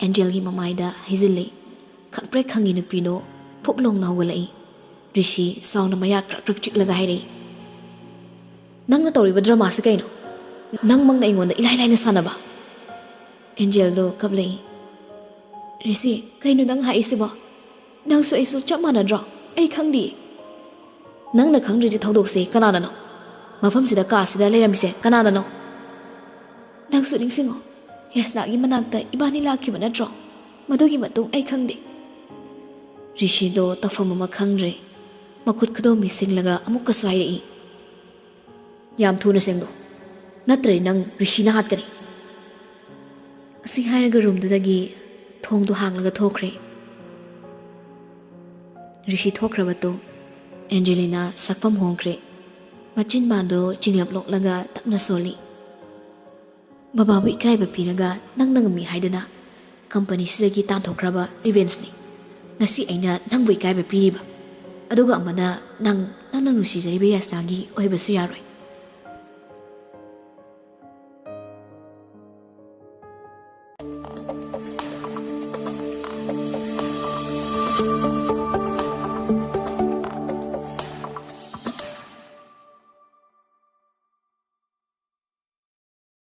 ꯑꯦꯟꯖꯦꯜꯒꯤ ꯃꯃꯥꯏꯗ ꯍꯩꯖꯤꯜꯂꯤ꯫ ꯈꯪꯄ꯭ꯔꯦꯛ ꯈꯪꯉꯤ ꯅꯨꯄꯤꯗꯣ ꯐꯨꯛ ꯂꯣꯡꯅ ꯍꯧꯒꯠꯂꯛꯏ꯫ ꯔꯤꯁꯤ ꯁꯥꯎꯅ ꯃꯌꯥ ꯀ꯭ꯔꯛ ꯀ꯭ꯔꯛ ꯆꯤꯛꯂꯒ ꯍꯥꯏꯔꯛꯏ, "ꯅꯪꯅ ꯇꯧꯔꯤꯕ ꯗ꯭ꯔꯃꯥꯁꯤ ꯀꯩꯅꯣ? ꯅꯪꯃꯛꯅ ꯑꯩꯉꯣꯟꯗ ꯏꯂꯥꯏ ꯂꯥꯏꯅ ꯁꯥꯟꯅꯕ?" ꯑꯦꯟꯖꯦꯜꯗꯣ ꯀꯞꯂꯛꯏ꯫ "ꯔꯤꯁꯤ, ꯀꯩꯅꯣ ꯅꯪ ꯍꯥꯏꯔꯤꯁꯤꯕꯣ? ꯅꯪꯁꯨ ꯑꯩꯁꯨ ꯆꯞ ꯃꯥꯟꯅꯗ꯭ꯔꯣ? ꯑꯩ ꯈꯪꯗꯤꯌꯦ꯫" "ꯅꯪꯅ ꯈꯪꯗ꯭ꯔꯤꯗꯤ ꯊꯧꯗꯣꯛꯁꯦ ꯀꯅꯥꯅꯅꯣ? ꯃꯐꯝꯁꯤꯗ ꯀꯥꯁꯤꯗ ꯂꯩꯔꯝꯃꯤꯁꯦ ꯀꯅꯥꯅꯅꯣ?" "ꯅꯪꯁꯨ ꯅꯤꯡꯁꯤꯡꯉꯣ, ꯌꯥꯁꯅꯥꯒꯤ ꯃꯅꯥꯛꯇ ꯏꯕꯥꯅꯤ ꯂꯥꯛꯈꯤꯕ ꯅꯠꯇ꯭ꯔꯣ? ꯃꯗꯨꯒꯤ ꯃꯇꯨꯡ ꯑꯩ ꯈꯪꯗꯦ꯫" ꯔꯤꯁꯤꯗꯣ ꯇꯧꯐꯝ ꯑꯃ ꯈꯪꯗ꯭ꯔꯦ꯫ ꯃꯈꯨꯠ ꯈꯨꯗꯣꯝꯕꯤ ꯁꯤꯡꯂꯒ ꯑꯃꯨꯛꯀꯁꯨ ꯍꯥꯏꯔꯛꯏ, "ꯌꯥꯝ ꯊꯨꯅ ꯁꯦꯡꯗꯣꯛ, ꯅꯠꯇ꯭ꯔꯗꯤ ꯅꯪ ꯔꯤꯁꯤꯅ ꯍꯥꯠꯀꯅꯤ"꯫ ꯑꯁꯤ ꯍꯥꯏꯔꯒ ꯔꯨꯝꯗꯨꯗꯒꯤ ꯊꯣꯡꯗꯣ ꯍꯥꯡꯂꯒ ꯊꯣꯛꯈ꯭ꯔꯦ꯫ ꯔꯤꯁꯤ ꯊꯣꯛꯈ꯭ꯔꯕꯗꯣ ꯑꯦꯟꯖꯦꯂꯤꯅꯥ ꯁꯛꯐꯝ ꯍꯣꯡꯈ꯭ꯔꯦ꯫ ꯃꯆꯤꯟ ꯃꯥꯟꯗꯣ ꯆꯤꯡꯂꯞ ꯂꯣꯛꯂꯒ ꯇꯞꯅ ꯁꯣꯜꯂꯤ꯫ "ꯕꯕꯥꯕꯨ ꯏꯀꯥꯏꯕ ꯄꯤꯔꯒ ꯅꯪꯅ ꯉꯝꯃꯤ ꯍꯥꯏꯗꯅ ꯀꯝꯄꯅꯤꯁꯤꯗꯒꯤ ꯇꯥꯟꯊꯣꯛꯈ꯭ꯔꯕ ꯔꯤꯚꯦꯟꯁꯅꯤ꯫ ꯉꯁꯤ ꯑꯩꯅ ꯅꯪꯕꯨ ꯏꯀꯥꯏꯕ ꯄꯤꯔꯤꯕ꯫ ꯑꯗꯨꯒ ꯑꯃꯅ ꯅꯪ, ꯅꯪꯅ ꯅꯨꯡꯁꯤꯖꯔꯤꯕ ꯌꯥꯁꯅꯥꯒꯤ ꯑꯣꯏꯕꯁꯨ ꯌꯥꯔꯣꯏ"꯫